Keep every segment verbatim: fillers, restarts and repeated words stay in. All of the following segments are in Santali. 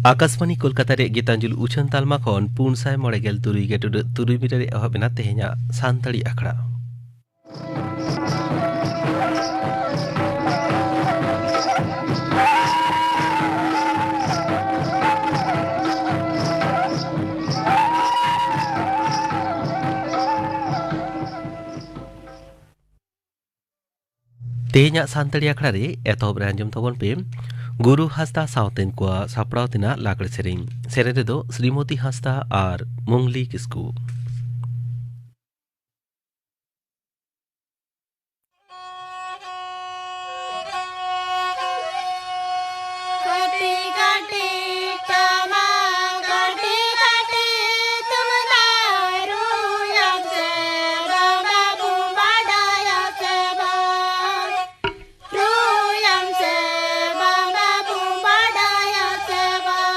ᱟᱠᱟᱥᱵᱟᱱᱤ ᱠᱳᱞᱠᱟᱛᱟ ᱨᱮ ᱜᱤᱛᱟᱧᱡᱚᱞᱤ ᱩᱪᱷᱟᱹᱱ ᱛᱟᱞᱢᱟ ᱠᱷᱚᱱ ᱯᱩᱱ ᱥᱟᱭ ᱢᱚᱬᱮ ᱜᱮᱞ ᱛᱩᱨᱩᱭ ᱜᱮ ᱴᱩᱰᱟᱹᱜ ᱛᱩᱨᱩᱭ ᱢᱤᱴᱟᱨ ᱨᱮ ᱮᱦᱚᱵ ᱮᱱᱟ ᱛᱮᱦᱮᱧᱟᱜ ᱥᱟᱱᱛᱟᱲᱤ ᱟᱠᱷᱲᱟ᱾ ᱛᱮᱦᱮᱧᱟᱜ ᱥᱟᱱᱛᱟᱲᱤ ᱟᱠᱷᱲᱟ ᱨᱮ ᱮᱛᱚᱦᱚᱵ ᱨᱮ ᱟᱸᱡᱚᱢ ᱛᱟᱵᱚᱱ ᱯᱮ ᱜᱩᱨᱩ ᱦᱟᱸᱥᱫᱟ ᱥᱟᱶᱛᱮᱱ ᱠᱚᱣᱟᱜ ᱥᱟᱯᱲᱟᱣ ᱛᱮᱱᱟᱜ ᱞᱟᱜᱽᱲᱮ ᱥᱮᱨᱮᱧ᱾ ᱥᱮᱨᱮᱧ ᱨᱮᱫᱚ ᱥᱨᱤᱢᱚᱛᱤ ᱦᱟᱸᱥᱫᱟ ᱟᱨ ᱢᱩᱝᱞᱤ ᱠᱤᱥᱠᱩ᱾ ᱠᱟᱹᱴᱤᱡ ᱠᱟᱹᱴᱤᱡ ᱴᱟᱢᱟᱠ, ᱠᱟᱹᱴᱤᱡ ᱠᱟᱹᱴᱤᱡ ᱛᱩᱢᱫᱟᱜ ᱨᱩᱭᱟᱢ ᱥᱮ ᱵᱟᱝ ᱵᱟᱵᱩᱢ ᱵᱟᱰᱟᱭᱟ ᱥᱮ ᱵᱟᱝ? ᱨᱩᱭᱟᱢ ᱥᱮ ᱵᱟᱝ ᱵᱟᱵᱩᱢ ᱵᱟᱰᱟᱭᱟ ᱥᱮ ᱵᱟᱝ?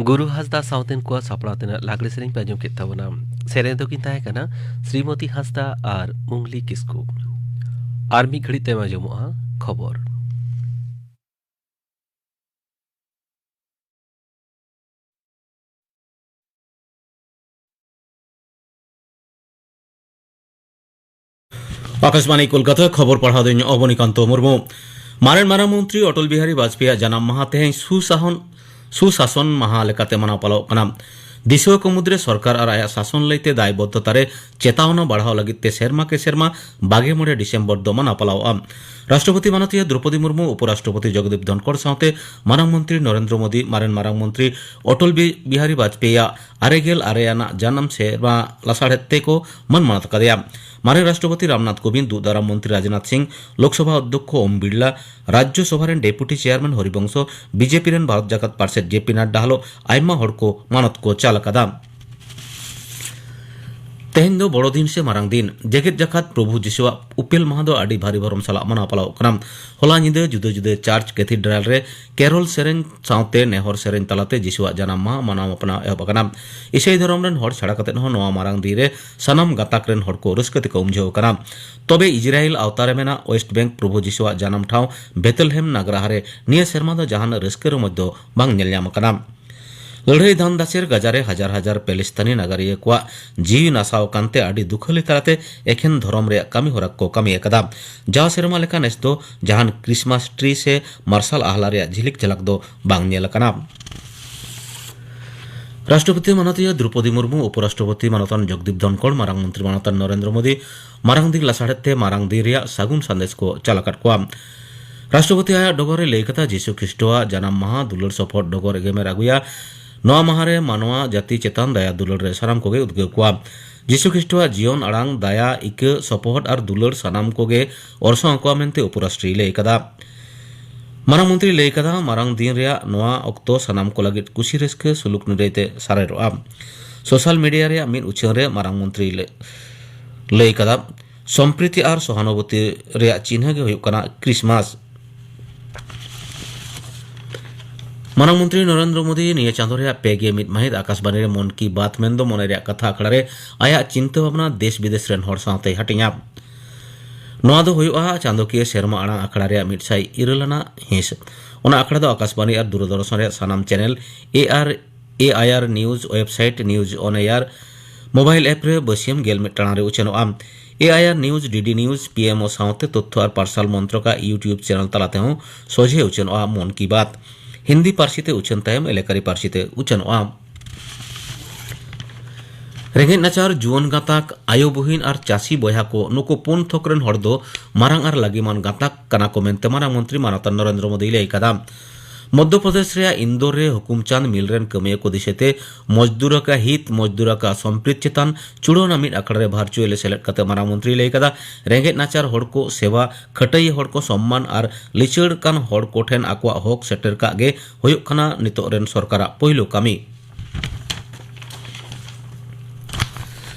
ᱜᱩᱨᱩ ᱦᱟᱸᱥᱫᱟ ᱥᱟᱶᱛᱮᱱ ᱠᱚᱣᱟᱜ ᱥᱟᱯᱲᱟᱣ ᱛᱮᱱᱟᱜ ᱞᱟᱜᱽᱲᱮ ᱥᱮᱨᱮᱧ ᱯᱮ ᱟᱸᱡᱚᱢ ᱠᱮᱫ ᱛᱟᱵᱚᱱᱟ᱾ ᱥᱮᱨᱮᱧ ᱫᱚᱠᱤᱱ ᱛᱟᱦᱮᱸ ᱠᱟᱱᱟ ᱥᱨᱤᱢᱚᱛᱤ ᱦᱟᱸᱥᱫᱟ ᱟᱨ ᱢᱩᱝᱞᱤ ᱠᱤᱥᱠᱩ᱾ ᱟᱨ ᱢᱤᱫ ᱜᱷᱟᱹᱲᱤᱡ ᱛᱟᱭᱚᱢ ᱟᱸᱡᱚᱢᱚᱜᱼᱟ ᱠᱷᱚᱵᱚᱨ᱾ ᱟᱠᱟᱥᱵᱟᱬᱤ ᱠᱳᱞᱠᱟᱛᱟ, ᱠᱷᱚᱵᱚᱨ ᱯᱟᱲᱦᱟᱣ ᱫᱚᱧ ᱚᱵᱚᱱᱤᱠᱟᱱᱛᱚ ᱢᱩᱨᱢᱩ᱾ ᱢᱟᱨᱮᱱ ᱢᱟᱨᱟᱝ ᱢᱚᱱᱛᱨᱤ ᱚᱴᱚᱞ ᱵᱤᱦᱟᱨᱤ ᱵᱟᱡᱽᱯᱮᱭᱤᱭᱟᱜ ᱡᱟᱱᱟᱢ ᱢᱟᱦᱟ ᱛᱮᱦᱮᱧ ᱥᱩᱥᱟᱥᱚᱱ, ᱥᱩᱥᱟᱥᱚᱱ ᱢᱟᱦᱟ ᱞᱮᱠᱟᱛᱮ ᱢᱟᱱᱟᱣ ᱯᱟᱞᱟᱣᱚᱜ ᱠᱟᱱᱟ᱾ ᱫᱤᱥᱩᱣᱟᱹ ᱠᱚ ᱢᱩᱫᱽᱨᱮ ᱥᱚᱨᱠᱟᱨ ᱟᱨ ᱟᱭᱟᱜ ᱥᱟᱥᱚᱱ ᱞᱟᱹᱭᱛᱮ ᱫᱟᱭᱵᱚᱫᱽᱫᱷᱚᱛᱟ ᱨᱮ ᱪᱮᱛᱟᱣᱱᱟ ᱵᱟᱲᱦᱟᱣ ᱞᱟᱹᱜᱤᱫ ᱛᱮ ᱥᱮᱨᱢᱟ ᱠᱮ ᱥᱮᱨᱢᱟ ᱵᱟᱜᱮ ᱢᱚᱬᱮ ᱰᱤᱥᱮᱢᱵᱚᱨ ᱫᱚ ᱢᱟᱱᱟᱣ ᱯᱟᱞᱟᱣᱚᱜᱼᱟ᱾ ᱨᱟᱥᱴᱨᱚᱯᱚᱛᱤ ᱢᱟᱱᱚᱛᱤᱭᱟᱹ ᱫᱨᱚᱯᱚᱫᱤ ᱢᱩᱨᱢᱩ, ᱩᱯᱚᱨᱟᱥᱴᱨᱚᱯᱚᱛᱤ ᱡᱚᱜᱽᱫᱤᱯ ᱫᱷᱚᱱᱠᱚᱲ ᱥᱟᱶᱛᱮ ᱢᱟᱨᱟᱝ ᱢᱚᱱᱛᱨᱤ ᱱᱚᱨᱮᱱᱫᱨᱚ ᱢᱳᱫᱤ, ᱢᱟᱨᱮᱱ ᱢᱟᱨᱟᱝ ᱢᱚᱱᱛᱨᱤ ᱚᱴᱚᱞ ᱵᱤ-, ᱵᱤᱦᱟᱨᱤ ᱵᱟᱡᱽᱯᱮᱭᱤᱭᱟᱜ ᱟᱨᱮ ᱜᱮᱞ ᱟᱨᱮ ᱟᱱᱟᱜ ᱡᱟᱱᱟᱢ ᱥᱮᱨᱢᱟ ᱞᱟᱥᱟᱲᱦᱮᱫ ᱛᱮᱠᱚ ᱢᱟᱹᱱ ᱢᱟᱱᱚᱛ ᱟᱠᱟᱫᱮᱭᱟ᱾ ᱢᱟᱨᱮᱱ ᱨᱟᱥᱴᱨᱚᱯᱚᱛᱤ ᱨᱟᱢᱱᱟᱛᱷ ᱠᱳᱵᱤᱱᱫ, ᱫᱩᱜ ᱫᱟᱨᱟᱢ ᱢᱚᱱᱛᱨᱤ ᱨᱟᱡᱽᱱᱟᱛᱷ ᱥᱤᱝ, ᱞᱳᱠᱥᱚᱵᱷᱟ ᱚᱫᱽᱫᱷᱚᱠᱷᱚ ᱳᱢ ᱵᱤᱨᱞᱟ, ᱨᱟᱡᱽᱡᱚ ᱥᱚᱵᱷᱟ ᱨᱮᱱ ᱰᱮᱯᱩᱴᱤ ᱪᱮᱭᱟᱨᱢᱮᱱ ᱦᱚᱨᱤᱵᱚᱝᱥᱚ, ᱵᱤᱡᱮᱯᱤ ᱨᱮᱱ ᱵᱷᱟᱨᱚᱛ ᱡᱟᱠᱟᱛ ᱯᱟᱨᱥᱮᱛ ᱡᱮ ᱯᱤ ᱱᱟᱰᱰᱟ ᱦᱟᱞᱚ ᱟᱭᱢᱟ ᱦᱚᱲ ᱠᱚ ᱢᱟᱱᱚᱛ ᱠᱚ ᱪᱟᱞ ᱟᱠᱟᱫᱟ᱾ ᱛᱮᱦᱮᱧ ᱫᱚ ᱵᱚᱲᱚ ᱫᱤᱱ ᱥᱮ ᱢᱟᱨᱟᱝ ᱫᱤᱱ᱾ ᱡᱮᱜᱮᱛ ᱡᱟᱠᱟᱛ ᱯᱨᱚᱵᱷᱩ ᱡᱤᱥᱩᱣᱟᱜ ᱩᱯᱮᱞ ᱢᱟᱦᱟ ᱫᱚ ᱟᱹᱰᱤ ᱵᱷᱟᱹᱨᱤ ᱵᱷᱚᱨᱚᱢ ᱥᱟᱞᱟᱜ ᱢᱟᱱᱟᱣ ᱯᱟᱞᱟᱣᱚᱜ ᱠᱟᱱᱟ᱾ ᱦᱚᱞᱟ ᱧᱤᱫᱟᱹ ᱡᱩᱫᱟᱹ ᱡᱩᱫᱟᱹ ᱪᱟᱨᱪ ᱠᱮᱛᱷᱤᱰᱨᱟᱞ ᱨᱮ ᱠᱮᱨᱚᱞ ᱥᱮᱨᱮᱧ ᱥᱟᱶᱛᱮ ᱱᱮᱦᱚᱨ ᱥᱮᱨᱮᱧ ᱛᱟᱞᱟᱛᱮ ᱡᱤᱥᱩᱣᱟᱜ ᱡᱟᱱᱟᱢ ᱢᱟᱦᱟ ᱢᱟᱱᱟᱣ ᱢᱟᱯᱱᱟᱣ ᱮᱦᱚᱵ ᱟᱠᱟᱱᱟ᱾ ᱤᱥᱟᱹᱭ ᱫᱷᱚᱨᱚᱢ ᱨᱮᱱ ᱦᱚᱲ ᱪᱷᱟᱲᱟ ᱠᱟᱛᱮ ᱦᱚᱸ ᱱᱚᱣᱟ ᱢᱟᱨᱟᱝ ᱫᱤᱱ ᱨᱮ ᱥᱟᱱᱟᱢ ᱜᱟᱛᱟᱠ ᱨᱮᱱ ᱦᱚᱲ ᱠᱚ ᱨᱟᱹᱥᱠᱟᱹ ᱛᱮᱠᱚ ᱩᱢᱡᱷᱟᱹᱣ ᱟᱠᱟᱱᱟ᱾ ᱛᱚᱵᱮ ᱤᱡᱽᱨᱟᱭᱮᱞ ᱟᱣᱛᱟ ᱨᱮ ᱢᱮᱱᱟᱜ ᱳᱭᱮᱥᱴ ᱵᱮᱝᱠ ᱯᱨᱚᱵᱷᱩ ᱡᱤᱥᱩᱣᱟᱜ ᱡᱟᱱᱟᱢ ᱴᱷᱟᱶ ᱵᱮᱛᱞᱮᱦᱮᱢ ᱱᱟᱜᱽᱨᱟᱦᱟ ᱨᱮ ᱱᱤᱭᱟᱹ ᱥᱮᱨᱢᱟ ᱫᱚ ᱡᱟᱦᱟᱱ ᱨᱟᱹᱥᱠᱟᱹ ᱨᱚᱢᱚᱡᱽ ᱫᱚ ᱵᱟᱝ ᱧᱮᱞ ᱧᱟᱢ ᱟᱠᱟᱱᱟ᱾ ᱞᱟᱹᱲᱦᱟᱹᱭ ᱫᱷᱟᱱᱫᱟᱥᱮᱨ ᱜᱟᱡᱟ ᱨᱮ ᱦᱟᱡᱟᱨ ᱦᱟᱡᱟᱨ ᱯᱮᱞᱮᱥᱛᱟᱱᱤ ᱱᱟᱜᱟᱨᱤᱭᱟᱹ ᱠᱚᱣᱟᱜ ᱡᱤᱣᱤ ᱱᱟᱥᱟᱣ ᱟᱠᱟᱱ ᱛᱮ ᱟᱹᱰᱤ ᱫᱩᱠᱷᱟᱹᱞᱤ ᱛᱟᱞᱟᱛᱮ ᱮᱠᱷᱮᱱ ᱫᱷᱚᱨᱚᱢ ᱨᱮᱭᱟᱜ ᱠᱟᱹᱢᱤ ᱦᱚᱨᱟ ᱠᱚ ᱠᱟᱹᱢᱤ ᱟᱠᱟᱫᱟ᱾ ᱡᱟᱣ ᱥᱮᱨᱢᱟ ᱞᱮᱠᱟ ᱱᱮᱥ ᱫᱚ ᱡᱟᱦᱟᱱ ᱠᱨᱤᱥᱢᱟᱥ ᱴᱨᱤ ᱥᱮ ᱢᱟᱨᱥᱟᱞ ᱟᱦᱞᱟ ᱨᱮᱭᱟᱜ ᱡᱷᱤᱞᱤᱠ ᱡᱷᱟᱞᱟᱠ ᱫᱚ ᱵᱟᱝ ᱧᱮᱞ ᱟᱠᱟᱱᱟ᱾ ᱨᱟᱥᱴᱨᱚᱯᱚᱛᱤ ᱢᱟᱱᱚᱛᱤᱭᱟᱹ ᱫᱨᱚᱯᱚᱫᱤ ᱢᱩᱨᱢᱩ, ᱩᱯᱚᱨᱟᱥᱴᱨᱚᱯᱚᱛᱤ ᱢᱟᱱᱚᱛᱟᱱ ᱡᱚᱜᱽᱫᱤᱯ ᱫᱷᱚᱱᱠᱚᱲ, ᱢᱟᱨᱟᱝ ᱢᱚᱱᱛᱨᱤ ᱢᱟᱱᱚᱛᱟᱱ ᱱᱚᱨᱮᱱᱫᱨᱚ ᱢᱳᱫᱤ ᱢᱟᱨᱟᱝ ᱫᱤᱱ ᱞᱟᱥᱟᱲᱦᱮᱫ ᱛᱮ ᱢᱟᱨᱟᱝ ᱫᱤᱱ ᱨᱮᱭᱟᱜ ᱥᱟᱹᱜᱩᱱ ᱥᱟᱸᱫᱮᱥ ᱠᱚ ᱪᱟᱞ ᱟᱠᱟᱫ ᱠᱚᱣᱟ᱾ ᱨᱟᱥᱴᱨᱚᱯᱚᱛᱤ ᱟᱭᱟᱜ ᱰᱚᱜᱚᱨ ᱨᱮ ᱞᱟᱹᱭ ᱠᱟᱫᱟ, ᱡᱤᱥᱩ ᱠᱷᱨᱤᱥᱴᱚᱣᱟᱜ ᱡᱟᱱᱟᱢ ᱢᱟᱦᱟ ᱫᱩᱞᱟᱹᱲ ᱥᱚᱯᱚᱦᱚᱫ ᱰᱚᱜᱚᱨ ᱮᱜᱮᱢᱮᱨ ᱟᱹᱜᱩᱭᱟ᱾ ᱱᱚᱣᱟ ᱢᱟᱦᱟ ᱨᱮ ᱢᱟᱱᱣᱟ ᱡᱟᱹᱛᱤ ᱪᱮᱛᱟᱱ ᱫᱟᱭᱟ ᱫᱩᱞᱟᱹᱲ ᱨᱮ ᱥᱟᱱᱟᱢ ᱠᱚᱜᱮ ᱩᱫᱽᱜᱟᱹᱣ ᱠᱚᱣᱟ᱾ ᱡᱤᱥᱩ ᱠᱷᱨᱤᱥᱴᱚᱣᱟᱜ ᱡᱤᱭᱚᱱ ᱟᱲᱟᱝ, ᱫᱟᱭᱟ, ᱤᱠᱟᱹ, ᱥᱚᱯᱚᱦᱚᱫ ᱟᱨ ᱫᱩᱞᱟᱹᱲ ᱥᱟᱱᱟᱢ ᱠᱚᱜᱮ ᱚᱨᱥᱚᱝ ᱟᱠᱚᱣᱟ ᱢᱮᱱᱛᱮ ᱩᱯᱚᱨᱟᱥᱴᱨᱤᱭ ᱞᱟᱹᱭ ᱠᱟᱫᱟ᱾ ᱢᱟᱨᱟᱝ ᱢᱚᱱᱛᱨᱤᱭ ᱞᱟᱹᱭ ᱠᱟᱫᱟ, ᱢᱟᱨᱟᱝ ᱫᱤᱱ ᱨᱮᱭᱟᱜ ᱱᱚᱣᱟ ᱚᱠᱛᱚ ᱥᱟᱱᱟᱢ ᱠᱚ ᱞᱟᱹᱜᱤᱫ ᱠᱩᱥᱤ ᱨᱟᱹᱥᱠᱟᱹ ᱥᱩᱞᱩᱠ ᱱᱤᱨᱟᱹᱭ ᱛᱮ ᱥᱟᱨᱮᱲᱚᱜᱼᱟ᱾ ᱥᱳᱥᱟᱞ ᱢᱤᱰᱤᱭᱟ ᱨᱮᱭᱟᱜ ᱢᱤᱫ ᱩᱪᱷᱟᱹᱱ ᱨᱮ ᱢᱟᱨᱟᱝ ᱢᱚᱱᱛᱨᱤᱭ ᱞᱟᱹ-, ᱞᱟᱹᱭ ᱠᱟᱫᱟ, ᱥᱚᱢᱯᱨᱤᱛᱤ ᱟᱨ ᱥᱚᱦᱟᱱᱩᱵᱷᱩᱛᱤ ᱨᱮᱭᱟᱜ ᱪᱤᱱᱦᱟᱹ ᱜᱮ ᱦᱩᱭᱩᱜ ᱠᱟᱱᱟ ᱠᱨᱤᱥᱢᱟᱥ᱾ ᱢᱟᱨᱟᱝ ᱢᱚᱱᱛᱨᱤ ᱱᱚᱨᱮᱱᱫᱨᱚ ᱢᱳᱫᱤ ᱱᱤᱭᱟᱹ ᱪᱟᱸᱫᱚ ᱨᱮᱭᱟᱜ ᱯᱮ ᱜᱮ ᱢᱤᱫ ᱢᱟᱹᱦᱤᱛ ᱟᱠᱟᱥᱵᱟᱱᱤ ᱨᱮ ᱢᱚᱱ ᱠᱤ ᱵᱟᱛ ᱢᱮᱱᱫᱚ ᱢᱚᱱᱮ ᱨᱮᱭᱟᱜ ᱠᱟᱛᱷᱟ ᱟᱠᱷᱲᱟ ᱨᱮ ᱟᱭᱟᱜ ᱪᱤᱱᱛᱟᱹ ᱵᱷᱟᱵᱽᱱᱟ ᱫᱮᱥ ᱵᱤᱫᱮᱥ ᱨᱮᱱ ᱦᱚᱲ ᱥᱟᱶᱛᱮᱭ ᱦᱟᱹᱴᱤᱧᱟ᱾ ᱱᱚᱣᱟ ᱫᱚ ᱦᱩᱭᱩᱜᱼᱟ ᱪᱟᱸᱫᱚᱠᱤᱭᱟᱹ ᱥᱮᱨᱢᱟ ᱟᱲᱟᱝ ᱟᱠᱷᱲᱟ ᱨᱮᱭᱟᱜ ᱢᱤᱫ ᱥᱟᱭ ᱤᱨᱟᱹᱞ ᱟᱱᱟᱜ ᱦᱤᱸᱥ᱾ ᱚᱱᱟ ᱟᱠᱷᱲᱟ ᱫᱚ ᱟᱠᱟᱥᱵᱟᱱᱤ ᱟᱨ ᱫᱩᱨᱚᱫᱚᱨᱥᱚᱱ ᱨᱮᱭᱟᱜ ᱥᱟᱱᱟᱢ ᱪᱮᱱᱮᱞ, ᱮ ᱟᱨ, ᱮ ᱟᱭ ᱟᱨ ᱱᱤᱭᱩᱡᱽ ᱣᱮᱵᱥᱟᱭᱤᱴ, ᱱᱤᱭᱩᱡᱽ ᱚᱱ ᱮᱭᱟᱨ, ᱢᱳᱵᱟᱭᱤᱞ ᱮᱯ ᱨᱮ ᱵᱟᱹᱥᱭᱟᱹᱢ ᱜᱮᱞ ᱢᱤᱫ ᱴᱟᱲᱟᱝ ᱨᱮ ᱩᱪᱷᱟᱹᱱᱚᱜᱼᱟ᱾ ᱮ ᱟᱭ ᱟᱨ ᱱᱤᱭᱩᱡᱽ, ᱰᱤ ᱰᱤ ᱱᱤᱭᱩᱡᱽ, ᱯᱤ ᱮᱢ ᱳ ᱥᱟᱶᱛᱮ ᱛᱚᱛᱛᱷᱚ ᱟᱨ ᱯᱟᱨᱥᱟᱞ ᱢᱚᱱᱛᱨᱚᱠ ᱟᱜ YouTube ᱪᱮᱱᱮᱞ ᱛᱟᱞᱟ ᱛᱮᱦᱚᱸ ᱥᱚᱡᱷᱮ ᱩᱪᱷᱟᱹᱱᱚᱜᱼᱟ ᱢᱚᱱ ᱠᱤ ᱵᱟᱛ᱾ ᱦᱤᱱᱫᱤ ᱯᱟᱹᱨᱥᱤ ᱛᱮ ᱩᱪᱷᱟᱹᱱ ᱛᱟᱭᱚᱢ ᱮᱞᱮᱠᱟᱨᱤ ᱯᱟᱹᱨᱥᱤ ᱛᱮ ᱩᱪᱷᱟᱹᱱᱚᱜᱼᱟ᱾ ᱨᱮᱸᱜᱮᱡ ᱱᱟᱪᱟᱨ ᱡᱩᱣᱟᱹᱱ ᱜᱟᱛᱟᱠ, ᱟᱭᱳ ᱵᱩᱦᱤᱱ ᱟᱨ ᱪᱟᱹᱥᱤ ᱵᱚᱭᱦᱟ ᱠᱚ, ᱱᱩᱠᱩ ᱯᱩᱱ ᱛᱷᱚᱠ ᱨᱮᱱ ᱦᱚᱲ ᱫᱚ ᱢᱟᱨᱟᱝ ᱟᱨ ᱞᱟᱹᱜᱤᱢᱟᱱ ᱜᱟᱛᱟᱠ ᱠᱟᱱᱟ ᱠᱚ ᱢᱮᱱᱛᱮ ᱢᱟᱨᱟᱝ ᱢᱚᱱᱛᱨᱤ ᱢᱟᱱᱚᱛᱟᱱ ᱱᱚᱨᱮᱱᱫᱨᱚ ᱢᱳᱫᱤᱭ ᱞᱟᱹᱭ ᱟᱠᱟᱫᱟ᱾ ᱢᱚᱫᱽᱫᱷᱚ ᱯᱨᱚᱫᱮᱥ ᱨᱮᱭᱟᱜ ᱤᱱᱫᱳᱨ ᱨᱮ ᱦᱩᱠᱩᱢ ᱪᱟᱸᱫᱽ ᱢᱤᱞ ᱨᱮᱱ ᱠᱟᱹᱢᱤᱭᱟᱹ ᱠᱚ ᱫᱤᱥᱟᱹᱛᱮ ᱢᱚᱡᱽᱫᱩᱨ ᱟᱠᱟ ᱦᱤᱛ ᱢᱚᱡᱽᱫᱩᱨ ᱟᱠᱟ ᱥᱚᱢᱯᱨᱤᱛ ᱪᱮᱛᱟᱱ ᱪᱩᱲᱟᱹᱣᱱᱟ ᱢᱤᱫ ᱟᱠᱷᱲᱟ ᱨᱮ ᱵᱷᱟᱨᱪᱩᱭᱮᱞ ᱥᱮᱞᱮᱫ ᱠᱟᱛᱮ ᱢᱟᱨᱟᱝ ᱢᱚᱱᱛᱨᱤᱭ ᱞᱟᱹᱭ ᱟᱠᱟᱫᱟ, ᱨᱮᱸᱜᱮᱡ ᱱᱟᱪᱟᱨ ᱦᱚᱲ ᱠᱚ ᱥᱮᱵᱟ, ᱠᱷᱟᱹᱴᱟᱹᱭᱤ ᱦᱚᱲ ᱠᱚ ᱥᱚᱢᱢᱟᱱ ᱟᱨ ᱞᱤᱪᱟᱹᱲ ᱠᱟᱱ ᱦᱚᱲ ᱠᱚ ᱴᱷᱮᱱ ᱟᱠᱚᱣᱟᱜ ᱦᱚᱠ ᱥᱮᱴᱮᱨ ᱠᱟᱜ ᱜᱮ ᱦᱩᱭᱩᱜ ᱠᱟᱱᱟ ᱱᱤᱛᱚᱜ ᱨᱮᱱ ᱥᱚᱨᱠᱟᱨᱟᱜ ᱯᱩᱭᱞᱩ ᱠᱟᱹᱢᱤ᱾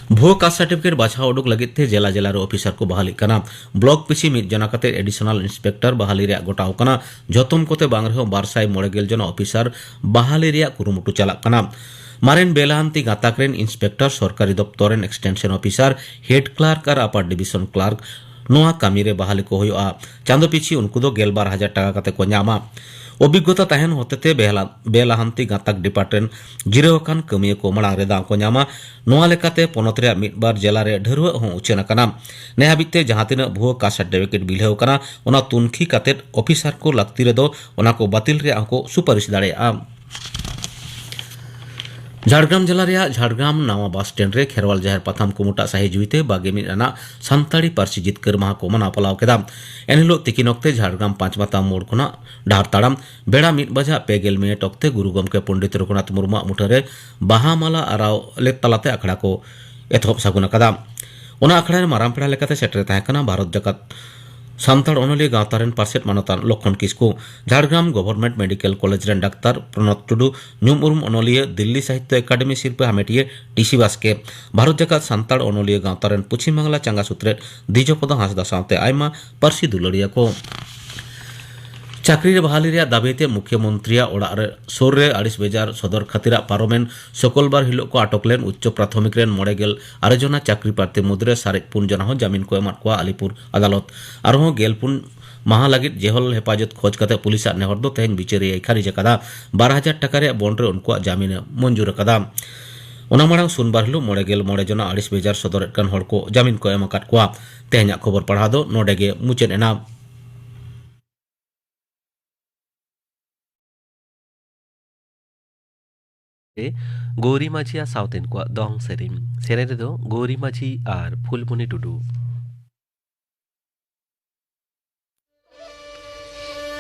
ᱵᱷᱩᱣᱟᱹ ᱠᱟᱥᱴ ᱥᱟᱨᱴᱤᱯᱷᱤᱠᱮᱴ ᱵᱟᱪᱷᱟᱣ ᱩᱰᱩᱠ ᱞᱟᱹᱜᱤᱫ ᱛᱮ ᱡᱮᱞᱟ ᱡᱮᱞᱟ ᱨᱮ ᱚᱯᱷᱤᱥᱟᱨ ᱠᱚ ᱵᱟᱦᱟᱞᱤᱜ ᱠᱟᱱᱟ᱾ ᱵᱞᱚᱠ ᱯᱤᱪᱷᱤ ᱢᱤᱫ ᱡᱚᱱᱟ ᱠᱟᱛᱮ ᱮᱰᱤᱥᱚᱱᱟᱞ ᱤᱱᱥᱯᱮᱠᱴᱚᱨ ᱵᱟᱦᱟᱞᱤ ᱨᱮᱭᱟᱜ ᱜᱚᱴᱟᱣ ᱠᱟᱱᱟ᱾ ᱡᱷᱚᱛᱚᱢ ᱠᱚᱛᱮ ᱵᱟᱝ ᱨᱮᱦᱚᱸ ᱵᱟᱨ ᱥᱟᱭ ᱢᱚᱬᱮ ᱜᱮᱞ ᱡᱚᱱᱟ ᱚᱯᱷᱤᱥᱟᱨ ᱵᱟᱦᱟᱞᱤ ᱨᱮᱭᱟᱜ ᱠᱩᱨᱩᱢᱩᱴᱩ ᱪᱟᱞᱟᱜ ᱠᱟᱱᱟ᱾ ᱢᱟᱨᱮᱱ ᱵᱮᱞᱟᱦᱟᱱᱛᱤ ᱜᱟᱛᱟᱠ ᱨᱮᱱ ᱤᱱᱥᱯᱮᱠᱴᱚᱨ, ᱥᱚᱨᱠᱟᱨᱤ ᱫᱚᱯᱛᱚᱨ ᱨᱮᱱ ᱮᱠᱥᱴᱮᱱᱥᱚᱱ ᱚᱯᱷᱤᱥᱟᱨ, ᱦᱮᱰ ᱠᱞᱟᱨᱠ ᱟᱨ ᱟᱯᱟᱨ ᱰᱤᱵᱤᱥᱚᱱ ᱠᱞᱟᱨᱠ ᱱᱚᱣᱟ ᱠᱟᱹᱢᱤ ᱨᱮ ᱵᱟᱦᱟᱞᱤ ᱠᱚ ᱦᱩᱭᱩᱜᱼᱟ᱾ ᱪᱟᱸᱫᱚ ᱯᱤᱪᱷᱤ ᱩᱱᱠᱩ ᱫᱚ ᱜᱮᱞᱵᱟᱨ ᱦᱟᱡᱟᱨ ᱴᱟᱠᱟ ᱠᱟᱛᱮ ᱠᱚ ᱧᱟᱢᱟ᱾ ᱚᱵᱷᱤᱜᱽᱜᱚᱛᱟ ᱛᱟᱦᱮᱱ ᱦᱚᱛᱮᱛᱮ ᱵᱮᱦᱞᱟ-, ᱵᱮᱞᱟᱦᱟᱱᱛᱤ ᱜᱟᱛᱟᱠ ᱰᱤᱯᱟᱨᱴᱢᱮᱱᱴ ᱡᱤᱨᱟᱹᱣ ᱟᱠᱟᱱ ᱠᱟᱹᱢᱤᱭᱟᱹ ᱠᱚ ᱢᱟᱲᱟᱝ ᱨᱮ ᱫᱟᱣ ᱠᱚ ᱧᱟᱢᱟ᱾ ᱱᱚᱣᱟ ᱞᱮᱠᱟᱛᱮ ᱯᱚᱱᱚᱛ ᱨᱮᱭᱟᱜ ᱢᱤᱫ ᱵᱟᱨ ᱡᱮᱞᱟ ᱨᱮ ᱰᱷᱟᱹᱨᱣᱟᱹᱜ ᱦᱚᱸ ᱩᱪᱷᱟᱹᱱ ᱟᱠᱟᱱᱟ᱾ ᱱᱮ ᱦᱟᱹᱵᱤᱡ ᱛᱮ ᱡᱟᱦᱟᱸ ᱛᱤᱱᱟᱹᱜ ᱵᱷᱩᱣᱟᱹ ᱠᱟᱥᱴ ᱥᱟᱨᱴᱤᱯᱷᱤᱠᱮᱴ ᱵᱤᱞᱦᱟᱹᱣ ᱟᱠᱟᱱᱟ, ᱚᱱᱟ ᱛᱩᱱᱠᱷᱤ ᱠᱟᱛᱮ ᱚᱯᱷᱤᱥᱟᱨ ᱠᱚ ᱞᱟᱹᱠᱛᱤ ᱨᱮᱫᱚ ᱚᱱᱟ ᱠᱚ ᱵᱟᱹᱛᱤᱞ ᱨᱮᱭᱟᱜ ᱦᱚᱸᱠᱚ ᱥᱩᱯᱟᱨᱤᱥ ᱫᱟᱲᱮᱭᱟᱜᱼᱟ᱾ ᱡᱷᱟᱲᱜᱨᱟᱢ ᱡᱮᱞᱟ ᱨᱮᱭᱟᱜ ᱡᱷᱟᱲᱜᱨᱟᱢ ᱱᱟᱣᱟ ᱵᱟᱥ ᱥᱴᱮᱱᱰ ᱨᱮ ᱠᱷᱮᱨᱣᱟᱞ ᱡᱟᱦᱮᱨ ᱯᱟᱛᱷᱟᱢ ᱠᱩᱢᱩᱴᱟᱜ ᱥᱟᱹᱦᱤ ᱡᱩᱦᱤᱛᱮ ᱵᱟᱜᱮ ᱢᱤᱫ ᱟᱱᱟᱜ ᱥᱟᱱᱛᱟᱲᱤ ᱯᱟᱹᱨᱥᱤ ᱡᱤᱛᱠᱟᱹᱨ ᱢᱟᱦᱟ ᱠᱚ ᱢᱟᱱᱟᱣ ᱯᱟᱞᱟᱣ ᱠᱮᱫᱟ᱾ ᱮᱱᱦᱤᱞᱳᱜ ᱛᱤᱠᱤᱱ ᱚᱠᱛᱮ ᱡᱷᱟᱲᱜᱨᱟᱢ ᱯᱟᱸᱪ ᱢᱟᱛᱟ ᱢᱳᱲ ᱠᱷᱚᱱᱟᱜ ᱰᱟᱦᱟᱨ ᱛᱟᱲᱟᱢ ᱵᱮᱲᱟ ᱢᱤᱫ ᱵᱟᱡᱟᱜ ᱯᱮ ᱜᱮᱞ ᱢᱤᱱᱤᱴ ᱚᱠᱛᱮ ᱜᱩᱨᱩ ᱜᱚᱢᱠᱮ ᱯᱚᱱᱰᱤᱛ ᱨᱚᱜᱷᱩᱱᱟᱛᱷ ᱢᱩᱨᱢᱩᱣᱟᱜ ᱢᱩᱴᱷᱟᱹᱱ ᱨᱮ ᱵᱟᱦᱟ ᱢᱟᱞᱟ ᱟᱨᱟᱣ ᱞᱮ ᱛᱟᱞᱟᱛᱮ ᱟᱠᱷᱲᱟ ᱠᱚ ᱮᱛᱚᱦᱚᱵ ᱥᱟᱹᱜᱩᱱ ᱟᱠᱟᱫᱟ᱾ ᱚᱱᱟ ᱟᱠᱷᱲᱟ ᱨᱮ ᱢᱟᱨᱟᱝ ᱯᱮᱲᱟ ᱞᱮᱠᱟᱛᱮ ᱥᱮᱴᱮᱨ ᱛᱟᱦᱮᱸ ᱠᱟᱱᱟ ᱵᱷᱟᱨᱚᱛ ᱡᱟᱠᱟᱛ ᱥᱟᱱᱛᱟᱲ ᱚᱱᱚᱞᱤᱭᱟᱹ ᱜᱟᱶᱛᱟ ᱨᱮᱱ ᱯᱟᱨᱥᱮᱛ ᱢᱟᱱᱚᱛᱟᱱ ᱞᱚᱠᱷᱚᱱ ᱠᱤᱥᱠᱩ, ᱡᱷᱟᱲᱜᱨᱟᱢ ᱜᱚᱵᱷᱚᱨᱱᱢᱮᱱᱴ ᱢᱮᱰᱤᱠᱮᱞ ᱠᱚᱞᱮᱡᱽ ᱨᱮᱱ ᱰᱟᱠᱛᱟᱨ ᱯᱨᱚᱱᱚᱛ ᱴᱩᱰᱩ, ᱧᱩᱢ ᱩᱨᱩᱢ ᱚᱱᱚᱞᱤᱭᱟᱹ, ᱫᱤᱞᱞᱤ ᱥᱟᱦᱤᱛᱭᱚ ᱮᱠᱟᱰᱮᱢᱤ ᱥᱤᱨᱯᱟᱹ ᱦᱟᱢᱮᱴᱤᱭᱟᱹ ᱴᱤᱥᱤ ᱵᱟᱥᱠᱮ, ᱵᱷᱟᱨᱚᱛ ᱡᱟᱠᱟᱛ ᱥᱟᱱᱛᱟᱲ ᱚᱱᱚᱞᱤᱭᱟᱹ ᱜᱟᱶᱛᱟ ᱨᱮᱱ ᱯᱚᱪᱷᱤᱢ ᱵᱟᱝᱞᱟ ᱪᱟᱸᱜᱟ ᱥᱩᱛᱨᱮᱫ ᱫᱤᱡᱚᱯᱚᱫᱚ ᱦᱟᱸᱥᱫᱟ ᱥᱟᱶᱛᱮ ᱟᱭᱢᱟ ᱯᱟᱹᱨᱥᱤ ᱫᱩᱞᱟᱹᱲᱤᱭᱟᱹ ᱠᱚ᱾ ᱪᱟᱹᱠᱨᱤ ᱨᱮ ᱵᱟᱦᱟᱞᱤ ᱨᱮᱭᱟᱜ ᱫᱟᱹᱵᱤ ᱛᱮ ᱢᱩᱠᱷᱭᱟᱹ ᱢᱚᱱᱛᱨᱤᱭᱟᱜ ᱚᱲᱟᱜ ᱨᱮ ᱥᱩᱨ ᱨᱮ ᱟᱹᱲᱤᱥ ᱵᱮᱡᱟᱨ ᱥᱚᱫᱚᱨ ᱠᱷᱟᱹᱛᱤᱨᱟᱜ ᱯᱟᱨᱚᱢᱮᱱ ᱥᱩᱠᱚᱞᱵᱟᱨ ᱦᱤᱞᱚᱜ ᱠᱚ ᱟᱴᱚᱠ ᱞᱮᱱ ᱩᱪᱪᱚ ᱯᱨᱟᱛᱷᱚᱢᱤᱠ ᱨᱮᱱ ᱢᱚᱬᱮ ᱜᱮᱞ ᱟᱨᱮ ᱡᱚᱱᱟ ᱪᱟᱹᱠᱨᱤ ᱯᱨᱟᱨᱛᱷᱤ ᱢᱩᱫᱽᱨᱮ ᱥᱟᱨᱮᱡ ᱯᱩᱱ ᱡᱚᱱᱟ ᱦᱚᱸ ᱡᱟᱢᱤᱱ ᱠᱚ ᱮᱢᱟᱫ ᱠᱚᱣᱟ ᱟᱞᱤᱯᱩᱨ ᱟᱫᱟᱞᱚᱛ᱾ ᱟᱨᱦᱚᱸ ᱜᱮᱞ ᱯᱩᱱ ᱢᱟᱦᱟ ᱞᱟᱹᱜᱤᱫ ᱡᱮᱦᱚᱞ ᱦᱮᱯᱟᱡᱚᱛ ᱠᱷᱚᱡᱽ ᱠᱟᱛᱮ ᱯᱩᱞᱤᱥᱟᱜ ᱱᱮᱦᱚᱨ ᱫᱚ ᱛᱮᱦᱮᱧ ᱵᱤᱪᱟᱹᱨᱤᱭᱟᱹᱭ ᱠᱷᱟᱨᱤᱡ ᱟᱠᱟᱫᱟ᱾ ᱵᱟᱨ ᱦᱟᱡᱟᱨ ᱴᱟᱠᱟ ᱨᱮᱭᱟᱜ ᱵᱚᱱᱰ ᱨᱮ ᱩᱱᱠᱩᱣᱟᱜ ᱡᱟᱢᱤᱱ ᱮ ᱢᱚᱧᱡᱩᱨ ᱟᱠᱟᱫᱟ᱾ ᱚᱱᱟ ᱢᱟᱲᱟᱝ ᱥᱩᱱᱵᱟᱨ ᱦᱤᱞᱚᱜ ᱢᱚᱬᱮ ᱜᱮᱞ ᱢᱚᱬᱮ ᱡᱚᱱᱟ ᱟᱹᱲᱤᱥ ᱵᱮᱡᱟᱨ ᱥᱚᱫᱚᱨᱮᱫ ᱠᱟᱱ ᱦᱚᱲ ᱠᱚ ᱡᱟᱢᱤᱱ ᱠᱚ ᱮᱢ ᱟᱠᱟᱫ ᱠᱚᱣᱟ᱾ ᱛᱮᱦᱮᱧᱟᱜ ᱠᱷᱚᱵᱚᱨ ᱯᱟᱲᱦᱟᱣ ᱫᱚ ᱱᱚᱰᱮ ᱜᱮ ᱢᱩᱪᱟᱹᱫ ᱮᱱᱟ᱾ ᱜᱳᱨᱤ ᱢᱟᱹᱡᱷᱤᱭᱟᱜ ᱥᱟᱶᱛᱮᱱ ᱠᱚᱣᱟᱜ ᱫᱚᱝ ᱥᱮᱨᱮᱧ᱾ ᱥᱮᱨᱮᱧ ᱨᱮᱫᱚ ᱜᱳᱨᱤ ᱢᱟᱹᱡᱷᱤ ᱟᱨ ᱯᱷᱩᱞᱢᱩᱱᱤ ᱴᱩᱰᱩ᱾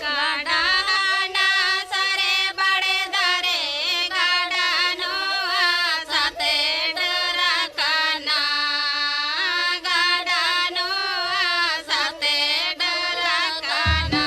ᱜᱟᱰᱟ ᱦᱟᱱᱟ ᱥᱟᱨᱮ ᱵᱟᱲᱮ ᱫᱟᱨᱮ, ᱜᱟᱰᱟ ᱱᱚᱣᱟ ᱥᱟᱛᱮ ᱰᱟᱹᱨ ᱟᱠᱟᱱᱟ, ᱜᱟᱰᱟ ᱱᱚᱣᱟ ᱥᱟᱛᱮ ᱰᱟᱹᱨ ᱟᱠᱟᱱᱟ᱾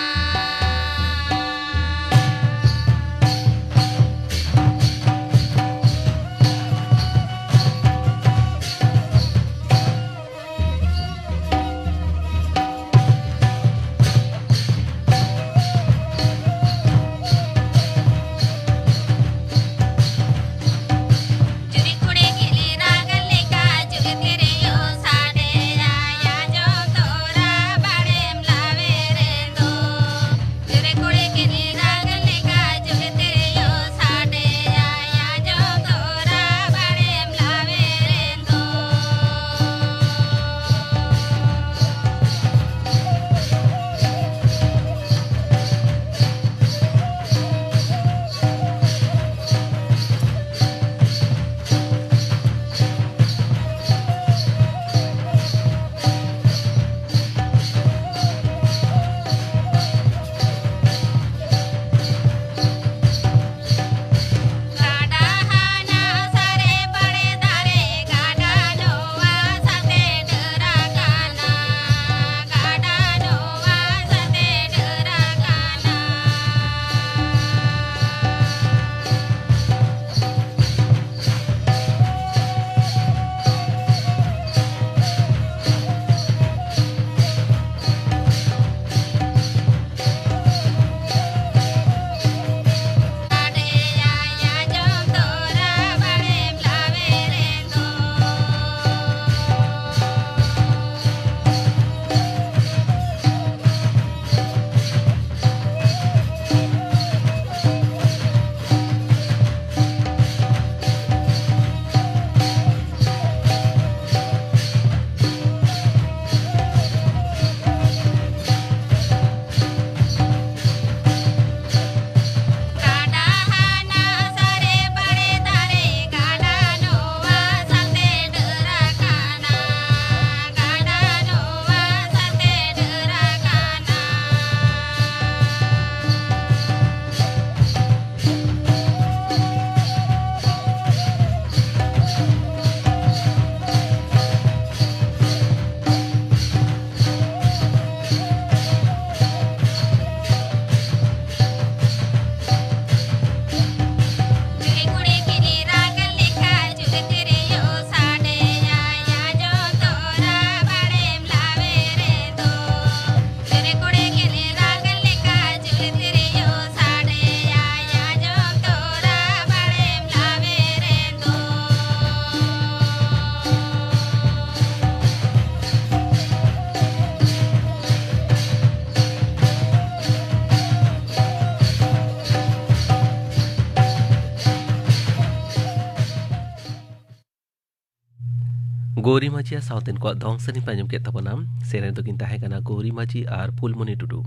ᱜᱳᱨᱤ ᱢᱟᱹᱡᱷᱤᱭᱟᱜ ᱥᱟᱶᱛᱮᱱ ᱠᱚᱣᱟᱜ ᱫᱚᱝ ᱥᱮᱨᱮᱧ ᱯᱮ ᱟᱸᱡᱚᱢ ᱠᱮᱫ ᱛᱟᱵᱚᱱᱟ᱾ ᱥᱮᱨᱮᱧ ᱫᱚᱠᱤᱱ ᱛᱟᱦᱮᱸ ᱠᱟᱱᱟ ᱜᱳᱨᱤ ᱢᱟᱹᱡᱷᱤ ᱟᱨ ᱯᱷᱩᱞᱢᱚᱱᱤ ᱴᱩᱰᱩ᱾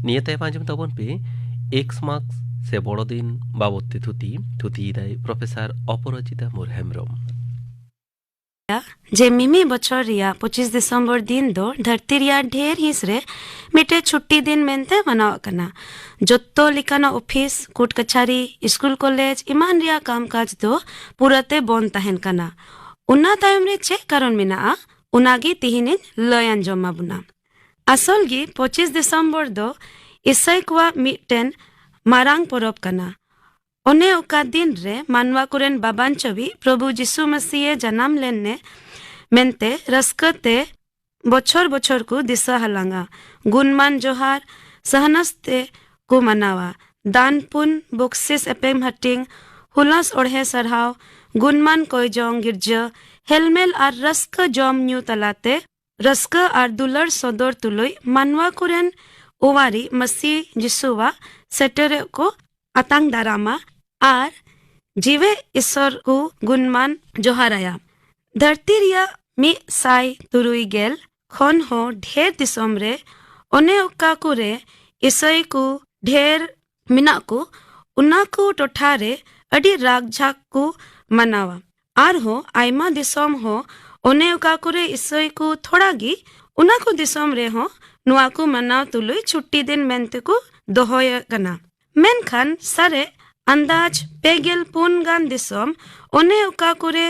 ᱱᱤᱭᱟᱹ ᱛᱟᱭᱚᱢ ᱟᱸᱡᱚᱢ ᱛᱟᱵᱚᱱ ᱯᱮ ᱮᱠᱥᱢᱟᱥ ᱥᱮ ᱵᱚᱲᱚ ᱫᱤᱱ ᱵᱟᱵᱚᱫ ᱛᱮ ᱛᱷᱩᱛᱤ᱾ ᱛᱷᱩᱛᱤᱭᱮᱫᱟᱭ ᱯᱨᱚᱯᱷᱮᱥᱚᱨ ᱚᱯᱚᱨᱟᱡᱤᱛᱟ ᱢᱩᱨ ᱦᱮᱢᱵᱨᱚᱢ᱾ ᱡᱮ ᱢᱤᱢᱤᱫ ᱵᱚᱪᱷᱚᱨ ᱨᱮᱭᱟᱜ ᱯᱚᱸᱪᱤᱥ ᱰᱤᱥᱮᱢᱵᱚᱨ ᱫᱤᱱ ᱫᱚ ᱫᱷᱟᱹᱨᱛᱤ ᱨᱮᱭᱟᱜ ᱰᱷᱮᱨ ᱦᱤᱸᱥ ᱨᱮ ᱢᱤᱫᱴᱮᱡ ᱪᱷᱩᱴᱴᱤ ᱫᱤᱱ ᱢᱮᱱᱛᱮ ᱢᱟᱱᱟᱣᱚᱜ ᱠᱟᱱᱟ᱾ ᱡᱚᱛᱚ ᱞᱮᱠᱟᱱᱟᱜ ᱚᱯᱷᱤᱥ, ᱠᱳᱨᱴ ᱠᱟᱪᱷᱟᱨᱤ, ᱥᱠᱩᱞ ᱠᱚᱞᱮᱡᱽ ᱮᱢᱟᱱ ᱨᱮᱭᱟᱜ ᱠᱟᱢᱠᱟᱡᱽ ᱫᱚ ᱯᱩᱨᱟᱹᱛᱮ ᱵᱚᱱᱫ ᱛᱟᱦᱮᱱ ᱠᱟᱱᱟ᱾ ᱚᱱᱟ ᱛᱟᱭᱚᱢ ᱨᱮ ᱪᱮᱫ ᱠᱟᱨᱚᱱ ᱢᱮᱱᱟᱜᱼᱟ, ᱚᱱᱟᱜᱮ ᱛᱤᱦᱤᱧᱤᱧ ᱞᱟᱹᱭ ᱟᱸᱡᱚᱢ ᱟᱵᱚᱱᱟ᱾ ᱟᱥᱚᱞ ᱜᱮ ᱯᱚᱸᱪᱤᱥ ᱰᱤᱥᱮᱢᱵᱚᱨ ᱫᱚ ᱤᱥᱟᱹᱭ ᱠᱚᱣᱟᱜ ᱢᱤᱫᱴᱮᱱ ᱢᱟᱨᱟᱝ ᱯᱚᱨᱚᱵᱽ ᱠᱟᱱᱟ᱾ ᱚᱱᱮ ᱚᱠᱟ ᱫᱤᱱ ᱨᱮ ᱢᱟᱱᱣᱟ ᱠᱚᱨᱮᱱ ᱵᱟᱵᱟᱱ ᱪᱟᱹᱵᱤ ᱯᱨᱚᱵᱷᱩ ᱡᱤᱥᱩ ᱢᱟᱹᱥᱤᱭᱮ ᱡᱟᱱᱟᱢ ᱞᱮᱱ ᱱᱮ ᱢᱮᱱᱛᱮ ᱨᱟᱹᱥᱠᱟᱹ ᱛᱮ ᱵᱚᱪᱷᱚᱨ ᱵᱚᱪᱷᱚᱨ ᱠᱚ ᱫᱤᱥᱟᱹ ᱦᱟᱞᱟᱝᱟ᱾ ᱜᱩᱱᱢᱟᱱ ᱡᱚᱦᱟᱨ ᱥᱟᱦᱱᱟᱥ ᱛᱮ ᱠᱚ ᱢᱟᱱᱟᱣᱟ᱾ ᱫᱟᱱ ᱯᱩᱱ, ᱵᱚᱠᱥᱤᱥ ᱮᱯᱮᱢ ᱦᱟᱹᱴᱤᱧ, ᱦᱩᱞᱟᱥ ᱚᱲᱦᱮ ᱥᱟᱨᱦᱟᱣ, ᱜᱩᱱᱢᱟᱱ ᱠᱚᱭᱡᱚᱝ ᱜᱤᱨᱡᱟᱹ, ᱦᱮᱞᱢᱮᱞ ᱟᱨ ᱨᱟᱹᱥᱠᱟᱹ ᱡᱚᱢ ᱧᱩ ᱛᱟᱞᱟᱛᱮ ᱨᱟᱹᱥᱠᱟᱹ ᱟᱨ ᱫᱩᱞᱟᱹᱲ ᱥᱚᱫᱚᱨ ᱛᱩᱞᱩᱡ ᱢᱟᱱᱣᱟ ᱠᱚᱨᱮᱱ ᱚᱣᱟᱨᱤ ᱢᱟᱹᱥᱤ ᱡᱤᱥᱩᱣᱟᱜ ᱥᱮᱴᱮᱨᱚᱜ ᱠᱚ ᱟᱛᱟᱝ ᱫᱟᱨᱟᱢᱟ ᱟᱨ ᱡᱤᱣᱮ ᱤᱥᱚᱨ ᱠᱚ ᱜᱩᱱᱢᱟᱱ ᱡᱚᱦᱟᱨᱟᱭᱟ᱾ ᱫᱷᱟᱹᱨᱛᱤ ᱨᱮᱭᱟᱜ ᱢᱤᱫ ᱥᱟᱭ ᱛᱩᱨᱩᱭ ᱜᱮᱞ ᱠᱷᱚᱱ ᱦᱚᱸ ᱰᱷᱮᱨ ᱫᱤᱥᱚᱢ ᱨᱮ ᱚᱱᱮ ᱚᱠᱟ ᱠᱚᱨᱮ ᱤᱥᱟᱹᱭ ᱠᱚ ᱰᱷᱮᱨ ᱢᱮᱱᱟᱜ ᱠᱚ, ᱚᱱᱟ ᱠᱚ ᱴᱚᱴᱷᱟ ᱨᱮ ᱟᱹᱰᱤ ᱨᱟᱜᱽ ᱡᱷᱟᱠ ᱠᱚ ᱢᱟᱱᱟᱣᱟ᱾ ᱟᱨᱦᱚᱸ ᱟᱭᱢᱟ ᱫᱤᱥᱚᱢ ᱦᱚᱸ ᱚᱱᱮ ᱚᱠᱟ ᱠᱚᱨᱮ ᱤᱥᱟᱹᱭ ᱠᱚ ᱛᱷᱚᱲᱟ ᱜᱮ, ᱚᱱᱟ ᱠᱚ ᱫᱤᱥᱚᱢ ᱨᱮᱦᱚᱸ ᱱᱚᱣᱟ ᱠᱚ ᱢᱟᱱᱟᱣ ᱛᱩᱞᱩᱡ ᱪᱷᱩᱴᱴᱤ ᱫᱤᱱ ᱢᱮᱱᱛᱮ ᱠᱚ ᱫᱚᱦᱚᱭᱮᱫ ᱠᱟᱱᱟ᱾ ᱢᱮᱱᱠᱷᱟᱱ ᱥᱟᱨᱮᱡ ᱟᱱᱫᱟᱡ ᱯᱮ ᱜᱮᱞ ᱯᱩᱱ ᱜᱟᱱ ᱫᱤᱥᱚᱢ, ᱚᱱᱮ ᱚᱠᱟ ᱠᱚᱨᱮ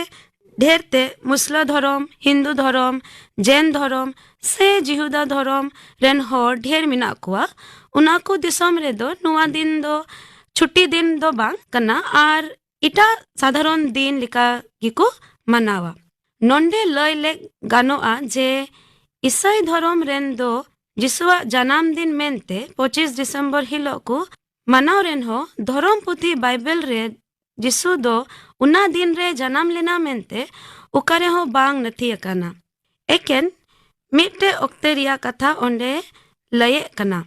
ᱰᱷᱮᱨ ᱛᱮ ᱢᱩᱥᱞᱟᱹ ᱫᱷᱚᱨᱚᱢ, ᱦᱤᱱᱫᱩ ᱫᱷᱚᱨᱚᱢ, ᱡᱮᱱ ᱫᱷᱚᱨᱚᱢ ᱥᱮ ᱡᱤᱦᱩᱫᱟ ᱫᱷᱚᱨᱚᱢ ᱨᱮᱱ ᱦᱚᱲ ᱰᱷᱮᱨ ᱢᱮᱱᱟᱜ ᱠᱚᱣᱟ, ᱚᱱᱟ ᱠᱚ ᱫᱤᱥᱚᱢ ᱨᱮᱫᱚ ᱱᱚᱣᱟ ᱫᱤᱱ ᱫᱚ ᱪᱷᱩᱴᱤ ᱫᱤᱱ ᱫᱚ ᱵᱟᱝ ᱠᱟᱱᱟ ᱟᱨ ᱮᱴᱟᱜ ᱥᱟᱫᱷᱟᱨᱚᱱ ᱫᱤᱱ ᱞᱮᱠᱟ ᱜᱮᱠᱚ ᱢᱟᱱᱟᱣᱟ᱾ ᱱᱚᱰᱮ ᱞᱟᱹᱭ ᱞᱮᱠ ᱜᱟᱱᱚᱜᱼᱟ ᱡᱮ ᱤᱥᱟᱹᱭ ᱫᱷᱚᱨᱚᱢ ᱨᱮᱱ ᱫᱚ ᱡᱤᱥᱩᱣᱟᱜ ᱡᱟᱱᱟᱢ ᱫᱤᱱ ᱢᱮᱱᱛᱮ ᱯᱚᱸᱪᱤᱥ ᱰᱤᱥᱮᱢᱵᱚᱨ ᱦᱤᱞᱚᱜ ᱠᱚ ᱢᱟᱱᱟᱣ ᱨᱮᱱ ᱦᱚᱸ ᱫᱷᱚᱨᱚᱢ ᱯᱩᱛᱷᱤ ᱵᱟᱭᱵᱮᱞ ᱨᱮ ᱡᱤᱥᱩ ᱫᱚ ᱚᱱᱟ ᱫᱤᱱ ᱨᱮ ᱡᱟᱱᱟᱢ ᱞᱮᱱᱟ ᱢᱮᱱᱛᱮ ᱚᱠᱟ ᱨᱮᱦᱚᱸ ᱵᱟᱝ ᱱᱟᱹᱛᱷᱤ ᱟᱠᱟᱱᱟ᱾ ᱮᱠᱮᱱ ᱢᱤᱫᱴᱮᱡ ᱚᱠᱛᱮ ᱨᱮᱭᱟᱜ ᱠᱟᱛᱷᱟ ᱚᱸᱰᱮ ᱞᱟᱹᱭᱮᱫ ᱠᱟᱱᱟ᱾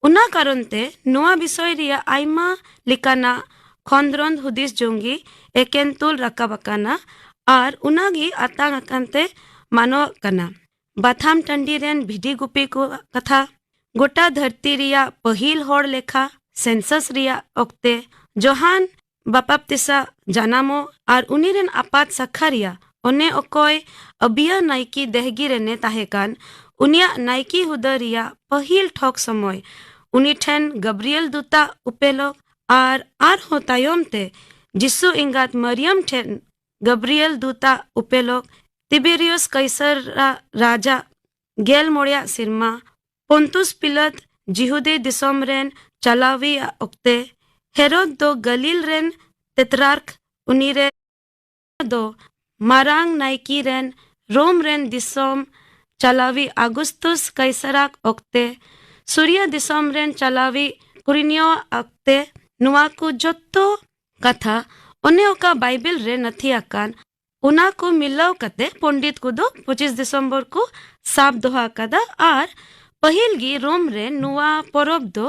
ᱚᱱᱟ ᱠᱟᱨᱚᱱ ᱛᱮ ᱱᱚᱣᱟ ᱵᱤᱥᱚᱭ ᱨᱮᱭᱟᱜ ᱟᱭᱢᱟ ᱞᱮᱠᱟᱱᱟᱜ ᱠᱷᱚᱸᱫᱽᱨᱚᱸᱫᱽ ᱦᱩᱫᱤᱥ ᱡᱚᱝᱜᱤ ᱮᱠᱮᱱ ᱛᱩᱞ ᱨᱟᱠᱟᱵ ᱟᱠᱟᱱᱟ ᱟᱨ ᱚᱱᱟᱜᱮ ᱟᱛᱟᱝ ᱟᱠᱟᱱ ᱛᱮ ᱢᱟᱱᱚᱜ ᱠᱟᱱᱟ᱾ ᱵᱟᱛᱷᱟᱢ ᱴᱟᱺᱰᱤ ᱨᱮᱱ ᱵᱷᱤᱰᱤ ᱜᱩᱯᱤ ᱠᱚᱣᱟᱜ ᱠᱟᱛᱷᱟ, ᱜᱚᱴᱟ ᱫᱷᱟᱹᱨᱛᱤ ᱨᱮᱭᱟᱜ ᱯᱟᱹᱦᱤᱞ ᱦᱚᱲ ᱞᱮᱠᱷᱟ, census ᱨᱮᱭᱟᱜ ᱚᱠᱛᱮ, ᱡᱚᱦᱟᱱ ᱵᱟᱯᱟᱯᱛᱤᱥᱟ ᱡᱟᱱᱟᱢᱚᱜ ᱟᱨ ᱩᱱᱤ ᱨᱮᱱ ᱟᱯᱟᱛ ᱥᱟᱠᱷᱟᱨᱤᱭᱟ, ᱚᱱᱮ ᱚᱠᱚᱭ ᱟᱵᱤᱭᱟ ᱱᱟᱭᱠᱤ ᱫᱮᱦᱜᱤ ᱨᱮᱱᱮ ᱛᱟᱦᱮᱸ ᱠᱟᱱ, ᱩᱱᱤᱭᱟᱜ ᱱᱟᱭᱠᱤ ᱦᱩᱫᱟᱹ ᱨᱮᱭᱟᱜ ᱯᱟᱹᱦᱤᱞ ᱴᱷᱚᱠ ᱥᱚᱢᱚᱭ ᱩᱱᱤ ᱴᱷᱮᱱ ᱜᱟᱵᱨᱤᱭᱮᱞ ᱫᱩᱛᱟᱜ ᱩᱯᱮᱞᱚᱠ ᱟᱨ ᱟᱨᱦᱚᱸ ᱛᱟᱭᱚᱢ ᱛᱮ ᱡᱤᱥᱩ ᱮᱸᱜᱟᱛ ᱢᱟᱨᱤᱭᱟᱢ ᱴᱷᱮᱱ ᱜᱟᱵᱨᱤᱭᱮᱞ ᱫᱩᱛᱟᱜ ᱩᱯᱮᱞᱚᱠ, ᱛᱤᱵᱮᱨᱤᱭᱚᱥ ᱠᱟᱭᱥᱟᱨ ᱨᱟᱡᱟᱜ ᱜᱮᱞ ᱢᱚᱬᱮᱭᱟᱜ ᱥᱮᱨᱢᱟ, ᱯᱚᱱᱛᱩᱥ ᱯᱤᱞᱟᱛ ᱡᱤᱦᱩᱫᱤ ᱫᱤᱥᱚᱢ ᱨᱮᱱ ᱪᱟᱞᱟᱣᱤᱡ ᱚᱠᱛᱮ, ᱦᱮᱨᱚᱫ ᱫᱚ ᱜᱟᱹᱞᱤᱞ ᱨᱮᱱ ᱛᱮᱛᱨᱟᱨᱠ, ᱩᱱᱤ ᱨᱮ ᱫᱚ ᱢᱟᱨᱟᱝ ᱱᱟᱭᱠᱤ ᱨᱮᱱ ᱨᱳᱢ ᱨᱮᱱ ᱫᱤᱥᱚᱢ ᱪᱟᱞᱟᱣᱤᱡ ᱟᱜᱩᱥᱛᱩᱥ ᱠᱟᱭᱥᱟᱨᱟᱜ ᱚᱠᱛᱮ, ᱥᱩᱨᱤᱭᱟ ᱫᱤᱥᱚᱢ ᱨᱮᱱ ᱪᱟᱞᱟᱣᱤᱡ ᱠᱩᱨᱤᱱᱤᱭᱚ ᱚᱠᱛᱮ, ᱱᱚᱣᱟ ᱠᱚ ᱡᱚᱛᱚ ᱠᱟᱛᱷᱟ ᱚᱱᱮ ᱚᱠᱟ ᱵᱟᱭᱵᱮᱞ ᱨᱮ ᱱᱟᱹᱛᱷᱤ ᱟᱠᱟᱱ, ᱚᱱᱟ ᱠᱚ ᱢᱤᱞᱟᱹᱣ ᱠᱟᱛᱮ ᱯᱚᱱᱰᱤᱛ ᱠᱚᱫᱚ ᱯᱚᱸᱪᱤᱥ ᱫᱤᱥᱚᱢᱵᱚᱨ ᱠᱚ ᱥᱟᱵ ᱫᱚᱦᱚ ᱟᱠᱟᱫᱟ᱾ ᱟᱨ ᱯᱟᱹᱦᱤᱞ ᱜᱮ ᱨᱳᱢ ᱨᱮ ᱱᱚᱣᱟ ᱯᱚᱨᱚᱵᱽ ᱫᱚ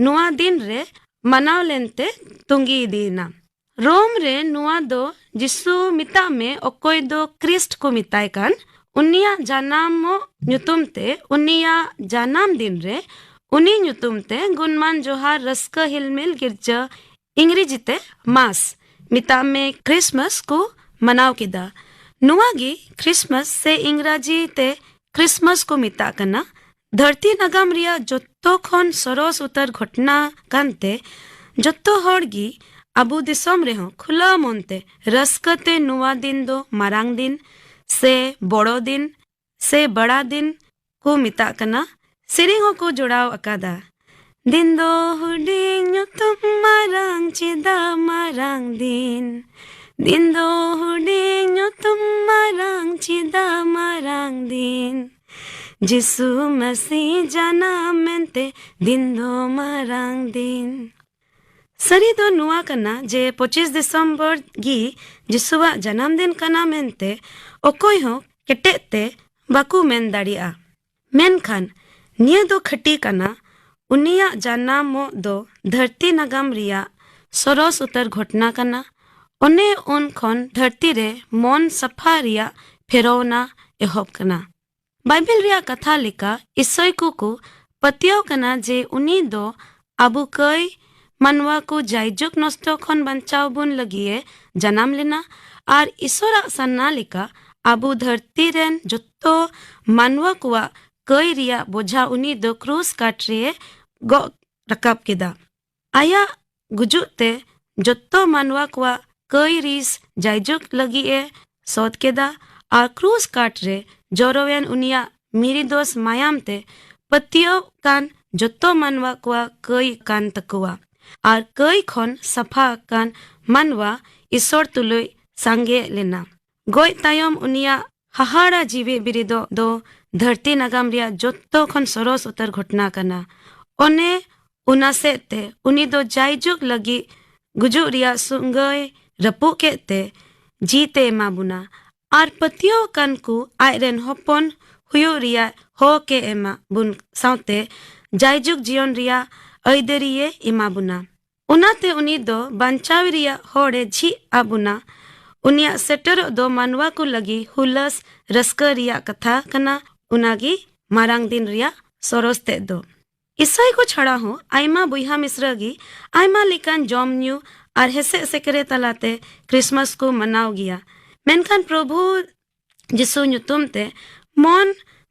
ᱱᱚᱣᱟ ᱫᱤᱱ ᱨᱮ ᱢᱟᱱᱟᱣ ᱞᱮᱱᱛᱮ ᱛᱩᱸᱜᱤ ᱤᱫᱤᱭᱮᱱᱟ᱾ ᱨᱳᱢ ᱨᱮ ᱱᱚᱣᱟ ᱫᱚ ᱡᱤᱥᱩ ᱢᱮᱛᱟᱜ ᱢᱮ, ᱚᱠᱚᱭ ᱫᱚ ᱠᱨᱤᱥᱴ ᱠᱚ ᱢᱮᱛᱟᱭ ᱠᱟᱱ, ᱩᱱᱤᱭᱟᱜ ᱡᱟᱱᱟᱢᱚᱜ ᱧᱩᱛᱩᱢ ᱛᱮ, ᱩᱱᱤᱭᱟᱜ ᱡᱟᱱᱟᱢ ᱫᱤᱱ ᱨᱮ, ᱩᱱᱤ ᱧᱩᱛᱩᱢ ᱛᱮ ᱜᱩᱱᱢᱟᱱ ᱡᱚᱦᱟᱨ, ᱨᱟᱹᱥᱠᱟᱹ ᱦᱤᱞᱢᱤᱞ ᱜᱤᱨᱡᱟᱹ, ᱤᱝᱨᱮᱡᱤ ᱛᱮ ᱢᱟᱥ, ᱢᱮᱛᱟᱜ ᱢᱮ ᱠᱨᱤᱥᱢᱟᱥ ᱠᱚ ᱢᱟᱱᱟᱣ ᱠᱮᱫᱟ᱾ ᱱᱚᱣᱟ ᱜᱮ ᱠᱨᱤᱥᱢᱟᱥ ᱥᱮ ᱤᱝᱨᱟᱡᱤ ᱛᱮ ᱠᱨᱤᱥᱢᱟᱥ ᱠᱚ ᱢᱮᱛᱟᱜ ᱠᱟᱱᱟ᱾ ᱫᱷᱟᱹᱨᱛᱤ ᱱᱟᱜᱟᱢ ᱨᱮᱭᱟᱜ ᱡᱚᱛᱚ ᱠᱷᱚᱱ ᱥᱚᱨᱚᱥ ᱩᱛᱟᱹᱨ ᱜᱷᱚᱴᱱᱟ ᱠᱟᱱᱛᱮ ᱡᱚᱛᱚ ᱦᱚᱲ ᱜᱮ ᱟᱵᱚ ᱫᱤᱥᱚᱢ ᱨᱮᱦᱚᱸ ᱠᱷᱩᱞᱟᱹᱣ ᱢᱚᱱᱛᱮ ᱨᱟᱹᱥᱠᱟᱹ ᱛᱮ ᱱᱚᱣᱟ ᱫᱤᱱ ᱫᱚ ᱢᱟᱨᱟᱝ ᱫᱤᱱ ᱥᱮ ᱵᱚᱲᱚ ᱫᱤᱱ ᱥᱮ ᱵᱟᱲᱟ ᱫᱤᱱ ᱠᱚ ᱢᱮᱛᱟᱜ ᱠᱟᱱᱟ᱾ ᱥᱮᱨᱮᱧ ᱦᱚᱸᱠᱚ ᱡᱚᱲᱟᱣ ᱟᱠᱟᱫᱟ᱾ ᱫᱤᱱ ᱫᱚ ᱦᱩᱰᱤᱧ ᱧᱩᱛᱩᱢ ᱢᱟᱨᱟᱝ ᱪᱮᱫᱟᱜ ᱢᱟᱨᱟᱝ ᱫᱤᱱ, ᱫᱤᱱ ᱫᱚ ᱦᱩᱰᱤᱧ ᱧᱩᱛᱩᱢ ᱢᱟᱨᱟᱝ ᱪᱮᱫᱟᱜ ᱢᱟᱨᱟᱝ ᱫᱤᱱ, ᱡᱤᱥᱩ ᱢᱟᱹᱥᱤ ᱡᱟᱱᱟᱢ ᱢᱮᱱᱛᱮ ᱫᱤᱱ ᱫᱚ ᱢᱟᱨᱟᱝ ᱫᱤᱱ᱾ ᱥᱟᱹᱨᱤ ᱫᱚ ᱱᱚᱣᱟ ᱠᱟᱱᱟ ᱡᱮ ᱯᱚᱸᱪᱤᱥ ᱫᱤᱥᱚᱢᱵᱚᱨ ᱜᱮ ᱡᱤᱥᱩᱣᱟᱜ ᱡᱟᱱᱟᱢ ᱫᱤᱱ ᱠᱟᱱᱟ ᱢᱮᱱᱛᱮ ᱚᱠᱚᱭ ᱦᱚᱸ ᱠᱮᱴᱮᱡ ᱛᱮ ᱵᱟᱠᱚ ᱢᱮᱱ ᱫᱟᱲᱮᱭᱟᱜᱼᱟ᱾ ᱢᱮᱱᱠᱷᱟᱱ ᱱᱤᱭᱟᱹ ᱫᱚ ᱠᱷᱟᱹᱴᱤ ᱠᱟᱱᱟ, ᱩᱱᱤᱭᱟᱜ ᱡᱟᱱᱟᱢᱚᱜ ᱫᱚ ᱫᱷᱟᱹᱨᱛᱤ ᱱᱟᱜᱟᱢ ᱨᱮᱭᱟᱜ ᱥᱚᱨᱚᱥ ᱩᱛᱟᱹᱨ ᱜᱷᱚᱴᱱᱟ ᱠᱟᱱᱟ᱾ ᱚᱱᱮ ᱩᱱ ᱠᱷᱚᱱ ᱫᱷᱟᱹᱨᱛᱤ ᱨᱮ ᱢᱚᱱ ᱥᱟᱯᱷᱟ ᱨᱮᱭᱟᱜ ᱯᱷᱮᱨᱚᱣᱱᱟ ᱮᱦᱚᱵ ᱠᱟᱱᱟ᱾ ᱵᱟᱭᱵᱮᱞ ᱨᱮᱭᱟᱜ ᱠᱟᱛᱷᱟ ᱞᱮᱠᱟ, ᱤᱥᱚᱭ ᱠᱚᱠᱚ ᱯᱟᱹᱛᱭᱟᱹᱣ ᱠᱟᱱᱟ ᱡᱮ ᱩᱱᱤ ᱫᱚ ᱟᱵᱚ ᱠᱟᱹᱭ ᱢᱟᱱᱣᱟ ᱠᱚ ᱡᱟᱭᱡᱩᱜᱽ ᱱᱚᱥᱴᱚ ᱠᱷᱚᱱ ᱵᱟᱧᱪᱟᱣ ᱵᱚᱱ ᱞᱟᱹᱜᱤᱫ ᱮ ᱡᱟᱱᱟᱢ ᱞᱮᱱᱟ, ᱟᱨ ᱤᱥᱚᱨᱟᱜ ᱥᱟᱱᱟ ᱞᱮᱠᱟ ᱟᱵᱚ ᱫᱷᱟᱹᱨᱛᱤ ᱨᱮᱱ ᱡᱚᱛᱚ ᱢᱟᱱᱣᱟ ᱠᱚᱣᱟᱜ ᱠᱟᱹᱭ ᱨᱮᱭᱟᱜ ᱵᱚᱡᱷᱟ ᱩᱱᱤ ᱫᱚ ᱠᱨᱩᱥ ᱠᱟᱴ ᱨᱮ ᱜᱚᱜ ᱨᱟᱠᱟᱵ ᱠᱮᱫᱟ᱾ ᱟᱭᱟᱜ ᱜᱩᱡᱩᱜ ᱛᱮ ᱡᱚᱛᱚ ᱢᱟᱱᱣᱟ ᱠᱚᱣᱟᱜ ᱠᱟᱹᱭ ᱨᱤᱥ ᱡᱟᱭᱡᱩᱜᱽ ᱞᱟᱹᱜᱤᱫ ᱮ ᱥᱚᱫ ᱠᱮᱫᱟ, ᱟᱨ ᱠᱨᱩᱥ ᱠᱟᱴ ᱨᱮ ᱡᱚᱨᱚᱭᱮᱱ ᱩᱱᱤᱭᱟᱜ ᱢᱤᱨᱤᱫᱚᱥ ᱢᱟᱭᱟᱢ ᱛᱮ ᱯᱟᱹᱛᱭᱟᱹᱣ ᱠᱟᱱ ᱡᱚᱛᱚ ᱢᱟᱱᱣᱟ ᱠᱚᱣᱟᱜ ᱠᱟᱹᱭ ᱠᱟᱱ ᱛᱟᱠᱚᱣᱟ, ᱟᱨ ᱠᱟᱹᱭ ᱠᱷᱚᱱ ᱥᱟᱯᱷᱟ ᱟᱠᱟᱱ ᱢᱟᱱᱣᱟ ᱤᱥᱚᱨ ᱛᱩᱞᱩᱡ ᱥᱟᱸᱜᱮ ᱞᱮᱱᱟ᱾ ᱜᱚᱡ ᱛᱟᱭᱚᱢ ᱩᱱᱤᱭᱟᱜ ᱦᱟᱦᱟᱲᱟ ᱡᱤᱣᱤ ᱵᱤᱨᱤᱫᱚᱜ ᱫᱚ ᱫᱷᱟᱹᱨᱛᱤ ᱱᱟᱜᱟᱢ ᱨᱮᱭᱟᱜ ᱡᱚᱛᱚ ᱠᱷᱚᱱ ᱥᱚᱨᱚᱥ ᱩᱛᱟᱹᱨ ᱜᱷᱚᱴᱚᱱᱟ ᱠᱟᱱᱟ᱾ ᱚᱱᱮ ᱚᱱᱟ ᱥᱮᱫ ᱛᱮ ᱩᱱᱤ ᱫᱚ ᱡᱟᱭᱡᱩᱜᱽ ᱞᱟᱹᱜᱤᱫ ᱜᱩᱡᱩᱜ ᱨᱮᱭᱟᱜ ᱥᱩᱝᱜᱟᱹᱭ ᱨᱟᱹᱯᱩᱫ ᱠᱮᱫ ᱛᱮ ᱡᱤᱣᱤ ᱛᱮ ᱮᱢᱟ ᱵᱚᱱᱟ, ᱟᱨ ᱯᱟᱹᱛᱭᱟᱹᱣ ᱟᱠᱟᱱ ᱠᱚ ᱟᱡ ᱨᱮᱱ ᱦᱚᱯᱚᱱ ᱦᱩᱭᱩᱜ ᱨᱮᱭᱟᱜ ᱦᱚᱠ ᱮ ᱮᱢᱟ ᱵᱚᱱ ᱥᱟᱶᱛᱮ ᱡᱟᱭᱡᱩᱜᱽ ᱡᱤᱭᱚᱱ ᱨᱮᱭᱟᱜ ᱟᱹᱭᱫᱟᱹᱨᱤᱭᱮ ᱮᱢᱟ ᱵᱚᱱᱟ᱾ ᱚᱱᱟᱛᱮ ᱩᱱᱤ ᱫᱚ ᱵᱟᱧᱪᱟᱣ ᱨᱮᱭᱟᱜ ᱦᱚᱨ ᱮ ᱡᱷᱤᱡ ᱟᱵᱚᱱᱟ᱾ ᱩᱱᱤᱭᱟᱜ ᱥᱮᱴᱮᱨᱚᱜ ᱫᱚ ᱢᱟᱱᱣᱟ ᱠᱚ ᱞᱟᱹᱜᱤᱫ ᱦᱩᱞᱟᱹᱥ ᱨᱟᱹᱥᱠᱟᱹ ᱨᱮᱭᱟᱜ ᱠᱟᱛᱷᱟ ᱠᱟᱱᱟ᱾ ᱚᱱᱟᱜᱮ ᱢᱟᱨᱟᱝ ᱫᱤᱱ ᱨᱮᱭᱟᱜ ᱥᱚᱨᱚᱥ ᱛᱮᱫ ᱫᱚ᱾ ᱤᱥᱟᱹᱭ ᱠᱚ ᱪᱷᱟᱲᱟ ᱦᱚᱸ ᱟᱭᱢᱟ ᱵᱚᱭᱦᱟ ᱢᱤᱥᱨᱟ ᱜᱮ ᱟᱭᱢᱟ ᱞᱮᱠᱟᱱ ᱡᱚᱢ ᱧᱩ ᱟᱨ ᱦᱮᱥᱮᱡ ᱥᱮᱠᱨᱮ ᱛᱟᱞᱟᱛᱮ ᱠᱨᱤᱥᱢᱟᱥ ᱠᱚ ᱢᱟᱱᱟᱣ ᱜᱮᱭᱟ᱾ ᱢᱮᱱᱠᱷᱟᱱ ᱯᱨᱚᱵᱷᱩ ᱡᱤᱥᱩ ᱧᱩᱛᱩᱢ ᱛᱮ ᱢᱚᱱ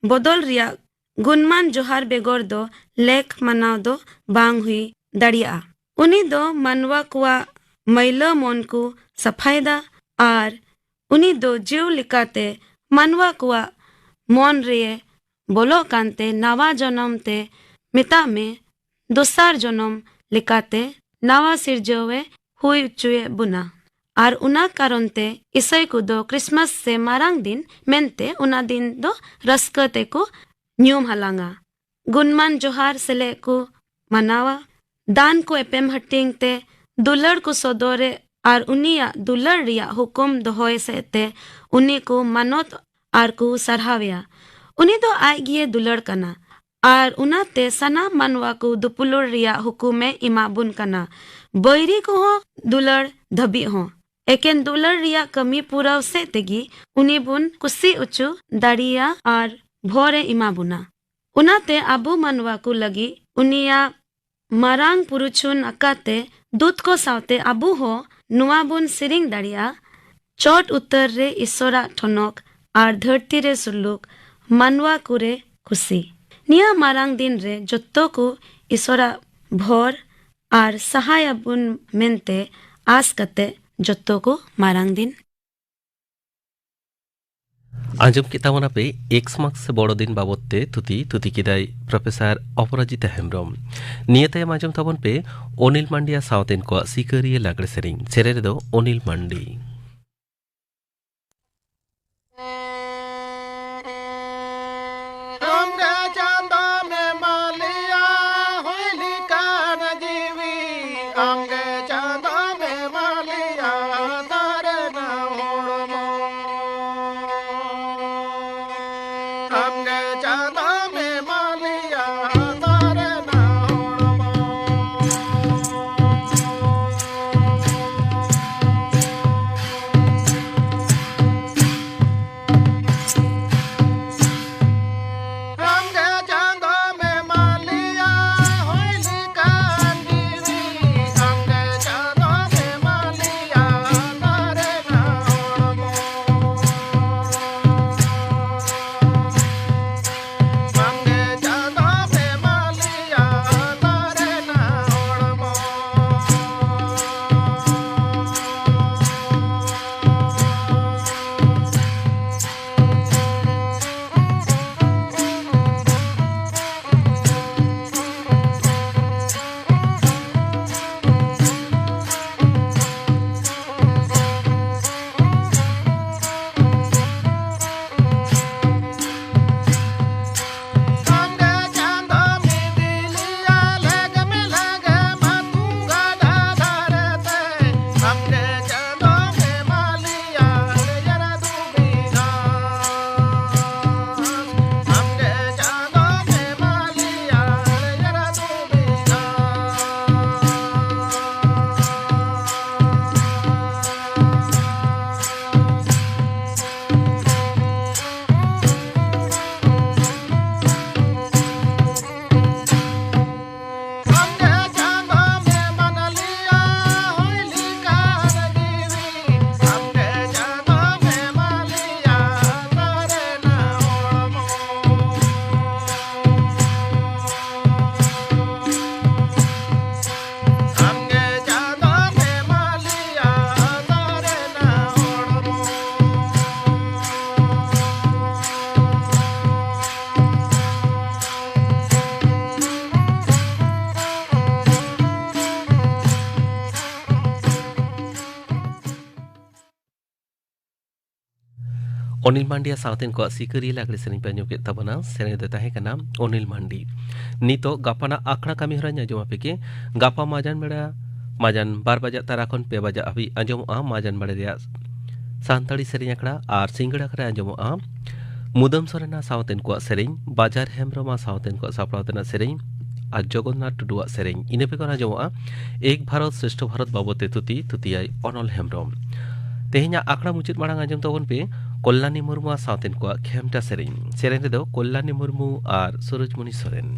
ᱵᱚᱫᱚᱞ ᱨᱮᱭᱟᱜ ᱜᱩᱱᱢᱟᱱ ᱡᱚᱦᱟᱨ ᱵᱮᱜᱚᱨ ᱫᱚ ᱞᱮᱠ ᱢᱟᱱᱟᱣ ᱫᱚ ᱵᱟᱝ ᱦᱩᱭ ᱫᱟᱲᱮᱭᱟᱜᱼᱟ᱾ ᱩᱱᱤ ᱫᱚ ᱢᱟᱱᱣᱟ ᱠᱚᱣᱟᱜ ᱢᱟᱹᱭᱞᱟᱹ ᱢᱚᱱ ᱠᱚ ᱥᱟᱯᱷᱟᱭᱮᱫᱟ, ᱟᱨ ᱩᱱᱤ ᱫᱚ ᱡᱤᱣ ᱞᱮᱠᱟᱛᱮ ᱢᱟᱱᱣᱟ ᱠᱚᱣᱟᱜ ᱢᱚᱱ ᱨᱮ ᱵᱚᱞᱚᱜ ᱠᱟᱱᱛᱮ ᱱᱟᱣᱟ ᱡᱚᱱᱚᱢ ᱛᱮ, ᱢᱮᱛᱟᱜ ᱢᱮ, ᱫᱚᱥᱟᱨ ᱡᱚᱱᱚᱢ ᱞᱮᱠᱟᱛᱮ ᱱᱟᱣᱟ ᱥᱤᱨᱡᱟᱹᱣ ᱮ ᱦᱩᱭ ᱦᱚᱪᱚᱭᱮᱫ ᱵᱚᱱᱟ᱾ ᱟᱨ ᱚᱱᱟ ᱠᱟᱨᱚᱱ ᱛᱮ ᱤᱥᱟᱹᱭ ᱠᱚᱫᱚ ᱠᱨᱤᱥᱢᱟᱥ ᱥᱮ ᱢᱟᱨᱟᱝ ᱫᱤᱱ ᱢᱮᱱᱛᱮ ᱚᱱᱟ ᱫᱤᱱ ᱫᱚ ᱨᱟᱹᱥᱠᱟᱹ ᱛᱮᱠᱚ ᱧᱩᱢ ᱦᱟᱞᱟᱝᱟ᱾ ᱜᱩᱱᱢᱟᱱ ᱡᱚᱦᱟᱨ ᱥᱮᱞᱮᱫ ᱠᱚ ᱢᱟᱱᱟᱣᱟ᱾ ᱫᱟᱱ ᱠᱚ ᱮᱯᱮᱢ ᱦᱟᱹᱴᱤᱧ ᱛᱮ ᱫᱩᱞᱟᱹᱲ ᱠᱚ ᱥᱚᱫᱚᱨᱮᱫ ᱟᱨ ᱩᱱᱤᱭᱟᱜ ᱫᱩᱞᱟᱹᱲ ᱨᱮᱭᱟᱜ ᱦᱩᱠᱩᱢ ᱫᱚᱦᱚᱭ ᱥᱮᱫ ᱛᱮ ᱩᱱᱤ ᱠᱚ ᱢᱟᱱᱚᱛ ᱟᱨ ᱠᱚ ᱥᱟᱨᱦᱟᱣᱮᱭᱟ᱾ ᱩᱱᱤ ᱫᱚ ᱟᱡ ᱜᱮᱭ ᱫᱩᱞᱟᱹᱲ ᱠᱟᱱᱟ, ᱟᱨ ᱚᱱᱟᱛᱮ ᱥᱟᱱᱟᱢ ᱢᱟᱱᱣᱟ ᱠᱚ ᱫᱩᱯᱩᱞᱟᱹᱲ ᱨᱮᱭᱟᱜ ᱦᱩᱠᱩᱢᱮ ᱮᱢᱟ ᱵᱚᱱ ᱠᱟᱱᱟ, ᱵᱟᱹᱭᱨᱤ ᱠᱚᱦᱚᱸ ᱫᱩᱞᱟᱹᱲ ᱫᱷᱟᱹᱵᱤᱡ ᱦᱚᱸ᱾ ᱮᱠᱮᱱ ᱫᱩᱞᱟᱹᱲ ᱨᱮᱭᱟᱜ ᱠᱟᱹᱢᱤ ᱯᱩᱨᱟᱹᱣ ᱥᱮᱫ ᱛᱮᱜᱮ ᱩᱱᱤ ᱵᱚᱱ ᱠᱩᱥᱤ ᱚᱪᱚ ᱫᱟᱲᱮᱭᱟ ᱟᱨ ᱵᱷᱚᱨ ᱮ ᱮᱢᱟ ᱵᱚᱱᱟ᱾ ᱚᱱᱟᱛᱮ ᱟᱵᱚ ᱢᱟᱱᱣᱟ ᱠᱚ ᱞᱟᱹᱜᱤᱫ ᱩᱱᱤᱭᱟᱜ ᱢᱟᱨᱟᱝ ᱯᱩᱨᱩᱪᱷᱩᱱ ᱟᱠᱟᱛᱮ ᱫᱩᱛ ᱠᱚ ᱥᱟᱶᱛᱮ ᱟᱵᱚ ᱦᱚᱸ ᱱᱚᱣᱟ ᱵᱚᱱ ᱥᱮᱨᱮᱧ ᱫᱟᱲᱮᱭᱟᱜᱼᱟ, ᱪᱚᱴ ᱩᱛᱟᱹᱨ ᱨᱮ ᱤᱥᱚᱨᱟᱜ ᱴᱷᱚᱱᱚᱠ ᱟᱨ ᱫᱷᱟᱹᱨᱛᱤ ᱨᱮ ᱥᱩᱞᱩᱠ ᱢᱟᱱᱣᱟ ᱠᱚᱨᱮ ᱠᱩᱥᱤ᱾ ᱱᱤᱭᱟᱹ ᱢᱟᱨᱟᱝ ᱫᱤᱱ ᱨᱮ ᱡᱚᱛᱚ ᱠᱚ ᱤᱥᱚᱨᱟᱜ ᱵᱷᱚᱨ ᱟᱨ ᱥᱟᱦᱟᱭᱟᱵᱚᱱ ᱢᱮᱱᱛᱮ ᱟᱥ ᱠᱟᱛᱮ ᱡᱚᱛᱚ ᱠᱚ ᱢᱟᱨᱟᱝ ᱫᱤᱱ᱾ ᱟᱸᱡᱚᱢ ᱠᱮᱫ ᱛᱟᱵᱚᱱᱟᱯᱮ ᱮᱠᱥᱢᱟᱥ ᱥᱮ ᱵᱚᱲᱚ ᱫᱤᱱ ᱵᱟᱵᱚᱫ ᱛᱮ ᱛᱷᱩᱛᱤ, ᱛᱷᱩᱛᱤ ᱠᱮᱫᱟᱭ ᱯᱨᱚᱯᱷᱮᱥᱚᱨ ᱚᱯᱚᱨᱟᱡᱤᱛᱟ ᱦᱮᱢᱵᱨᱚᱢ᱾ ᱱᱤᱭᱟᱹ ᱛᱟᱭᱚᱢ ᱟᱸᱡᱚᱢ ᱛᱟᱵᱚᱱ ᱯᱮ ᱚᱱᱤᱞ ᱢᱟᱱᱰᱤᱭᱟ ᱥᱟᱶᱛᱮᱱ ᱠᱚᱣᱟᱜ ᱥᱤᱠᱟᱹᱨᱤᱭᱟᱹ ᱞᱟᱜᱽᱲᱮ ᱥᱮᱨᱮᱧ᱾ ᱥᱮᱨᱮᱧ ᱨᱮᱫᱚ ᱚᱱᱤᱞ ᱢᱟᱱᱰᱤ᱾ ᱟᱢᱜᱮ ᱪᱟᱸᱫᱚᱢ ᱮᱢᱟᱞᱮᱭᱟ ᱦᱩᱭ ᱞᱮᱠᱟᱱ ᱡᱤᱣᱤ, ᱟᱢᱜᱮ ᱪᱟᱸᱫᱚᱢ ᱮᱢᱟᱞᱮᱭᱟ ᱥᱟᱨᱱᱟ ᱦᱚᱲᱢᱚ᱾ ᱟᱢᱜᱮ ᱪᱟᱸᱫᱚᱢ ᱮᱢᱟᱞᱮᱭᱟ ᱥᱟᱨᱱᱟ ᱦᱚᱲᱢᱚ᱾ ᱚᱱᱤᱞ ᱢᱟᱱᱰᱤᱭᱟ ᱥᱟᱶᱛᱮᱱ ᱠᱚᱣᱟᱜ ᱥᱤᱠᱟᱹᱨᱤᱭᱟᱹ ᱞᱟᱜᱽᱲᱮ ᱥᱮᱨᱮᱧ ᱯᱮ ᱟᱸᱡᱚᱢ ᱠᱮᱫ ᱛᱟᱵᱚᱱᱟ᱾ ᱥᱮᱨᱮᱧ ᱫᱚ ᱛᱟᱦᱮᱸ ᱠᱟᱱᱟ ᱚᱱᱤᱞ ᱢᱟᱱᱰᱤ᱾ ᱱᱤᱛᱚᱜ ᱜᱟᱯᱟᱱᱟᱜ ᱟᱠᱷᱲᱟ ᱠᱟᱹᱢᱤ ᱦᱚᱨᱟᱧ ᱟᱸᱡᱚᱢ ᱟᱯᱮ ᱜᱮ᱾ ᱜᱟᱯᱟ ᱢᱟᱡᱟᱱ ᱵᱮᱲᱟ, ᱢᱟᱡᱟᱱ ᱵᱟᱨ ᱵᱟᱡᱟᱜ ᱛᱟᱨᱟ ᱠᱷᱚᱱ ᱯᱮ ᱵᱟᱡᱟᱜ ᱦᱟᱹᱵᱤᱡ ᱟᱸᱡᱚᱢᱚᱜᱼᱟ ᱢᱟᱡᱟᱱ ᱵᱮᱲᱟ ᱨᱮᱭᱟᱜ ᱥᱟᱱᱛᱟᱲᱤ ᱥᱮᱨᱮᱧ ᱟᱠᱷᱲᱟ᱾ ᱟᱨ ᱥᱤᱸᱜᱟᱹᱲ ᱟᱠᱷᱲᱟ ᱟᱸᱡᱚᱢᱚᱜᱼᱟ ᱢᱩᱫᱟᱹᱢ ᱥᱚᱨᱮᱱ ᱟᱨ ᱥᱟᱶᱛᱮᱱ ᱠᱚᱣᱟᱜ ᱥᱮᱨᱮᱧ, ᱵᱟᱡᱟᱨ ᱦᱮᱢᱵᱽᱨᱚᱢ ᱟᱨ ᱥᱟᱶᱛᱮᱱ ᱠᱚᱣᱟᱜ ᱥᱟᱯᱲᱟᱣ ᱛᱮᱱᱟᱜ ᱥᱮᱨᱮᱧ ᱟᱨ ᱡᱚᱜᱚᱱᱱᱟᱛᱷ ᱴᱩᱰᱩᱣᱟᱜ ᱥᱮᱨᱮᱧ᱾ ᱤᱱᱟᱹ ᱵᱮᱜᱚᱨ ᱟᱸᱡᱚᱢᱚᱜᱼᱟ ᱮᱠ ᱵᱷᱟᱨᱚᱛ ᱥᱨᱮᱥᱴᱷᱚ ᱵᱷᱟᱨᱚᱛ ᱵᱟᱵᱚᱫ ᱛᱮ ᱛᱷᱩᱛᱤ, ᱛᱷᱩᱛᱤᱭᱟᱭ ᱚᱱᱚᱞ ᱦᱮᱢᱵᱽᱨᱚᱢ᱾ ᱛᱮᱦᱮᱧᱟᱜ ᱟᱠᱷᱲᱟ ᱢᱩᱪᱟᱹᱫ ᱢᱟᱲᱟᱝ ᱟᱸᱡᱚᱢ ᱛᱟᱵᱚᱱ ᱯᱮ ᱠᱚᱞᱞᱟᱱᱤ ᱢᱩᱨᱢᱩ ᱟᱨ ᱥᱟᱶᱛᱮᱱ ᱠᱚᱣᱟᱜ ᱠᱷᱮᱢᱴᱟ ᱥᱮᱨᱮᱧ᱾ ᱥᱮᱨᱮᱧ ᱨᱮᱫᱚ ᱠᱚᱞᱞᱟᱱᱤ ᱢᱩᱨᱢᱩ ᱟᱨ ᱥᱩᱨᱚᱡᱽᱢᱩᱱᱤ ᱥᱚᱨᱮᱱ᱾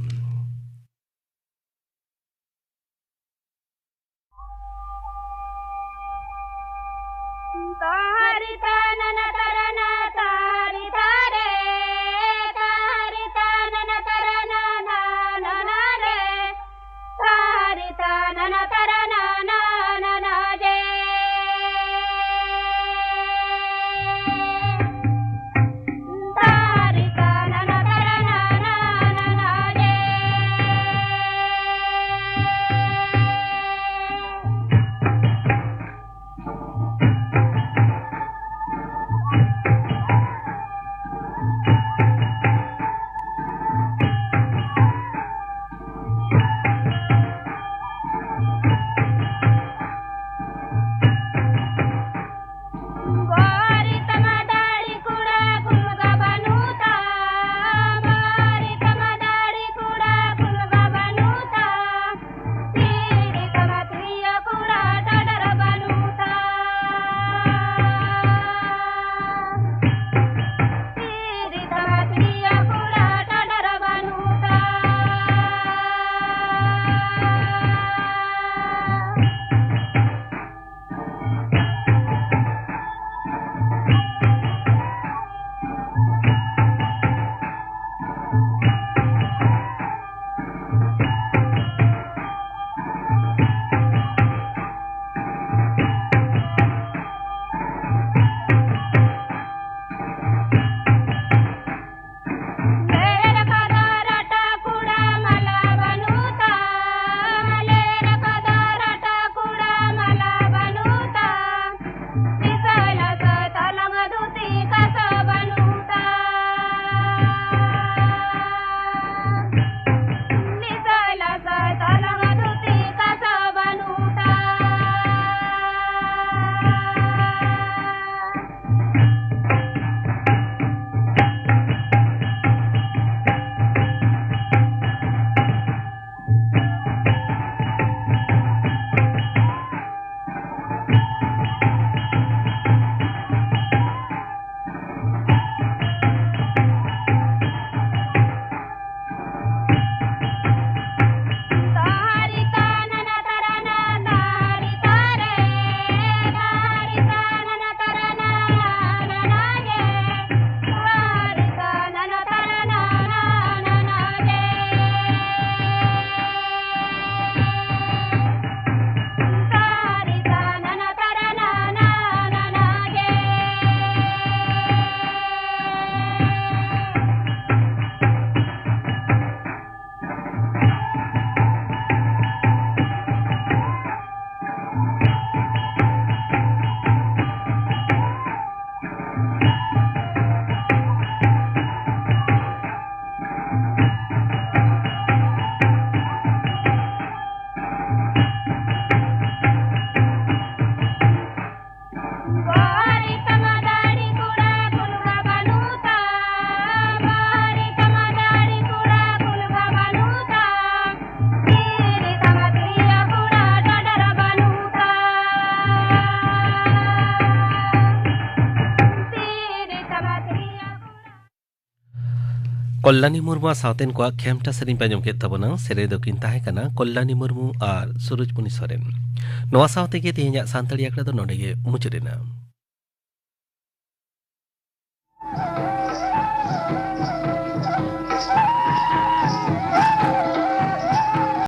ᱠᱚᱞᱞᱟᱱᱤ ᱢᱩᱨᱢᱩᱣᱟᱜ ᱥᱟᱶᱛᱮᱱ ᱠᱚᱣᱟᱜ ᱠᱷᱮᱢᱴᱟ ᱥᱮᱨᱮᱧ ᱯᱮ ᱟᱸᱡᱚᱢ ᱠᱮᱫ ᱛᱟᱵᱚᱱᱟ᱾ ᱥᱮᱨᱮᱧ ᱫᱚᱠᱤᱱ ᱛᱟᱦᱮᱸ ᱠᱟᱱᱟ ᱠᱚᱞᱞᱟᱱᱤ ᱢᱩᱨᱢᱩ ᱟᱨ ᱥᱩᱨᱩᱡᱽᱢᱩᱱᱤ ᱥᱚᱨᱮᱱ᱾ ᱱᱚᱣᱟ ᱥᱟᱶ ᱛᱮᱜᱮ ᱛᱮᱦᱮᱧᱟᱜ ᱥᱟᱱᱛᱟᱲᱤ ᱟᱠᱷᱲᱟ ᱫᱚ ᱱᱚᱰᱮ ᱜᱮ ᱢᱩᱪᱟᱹᱫ ᱮᱱᱟ᱾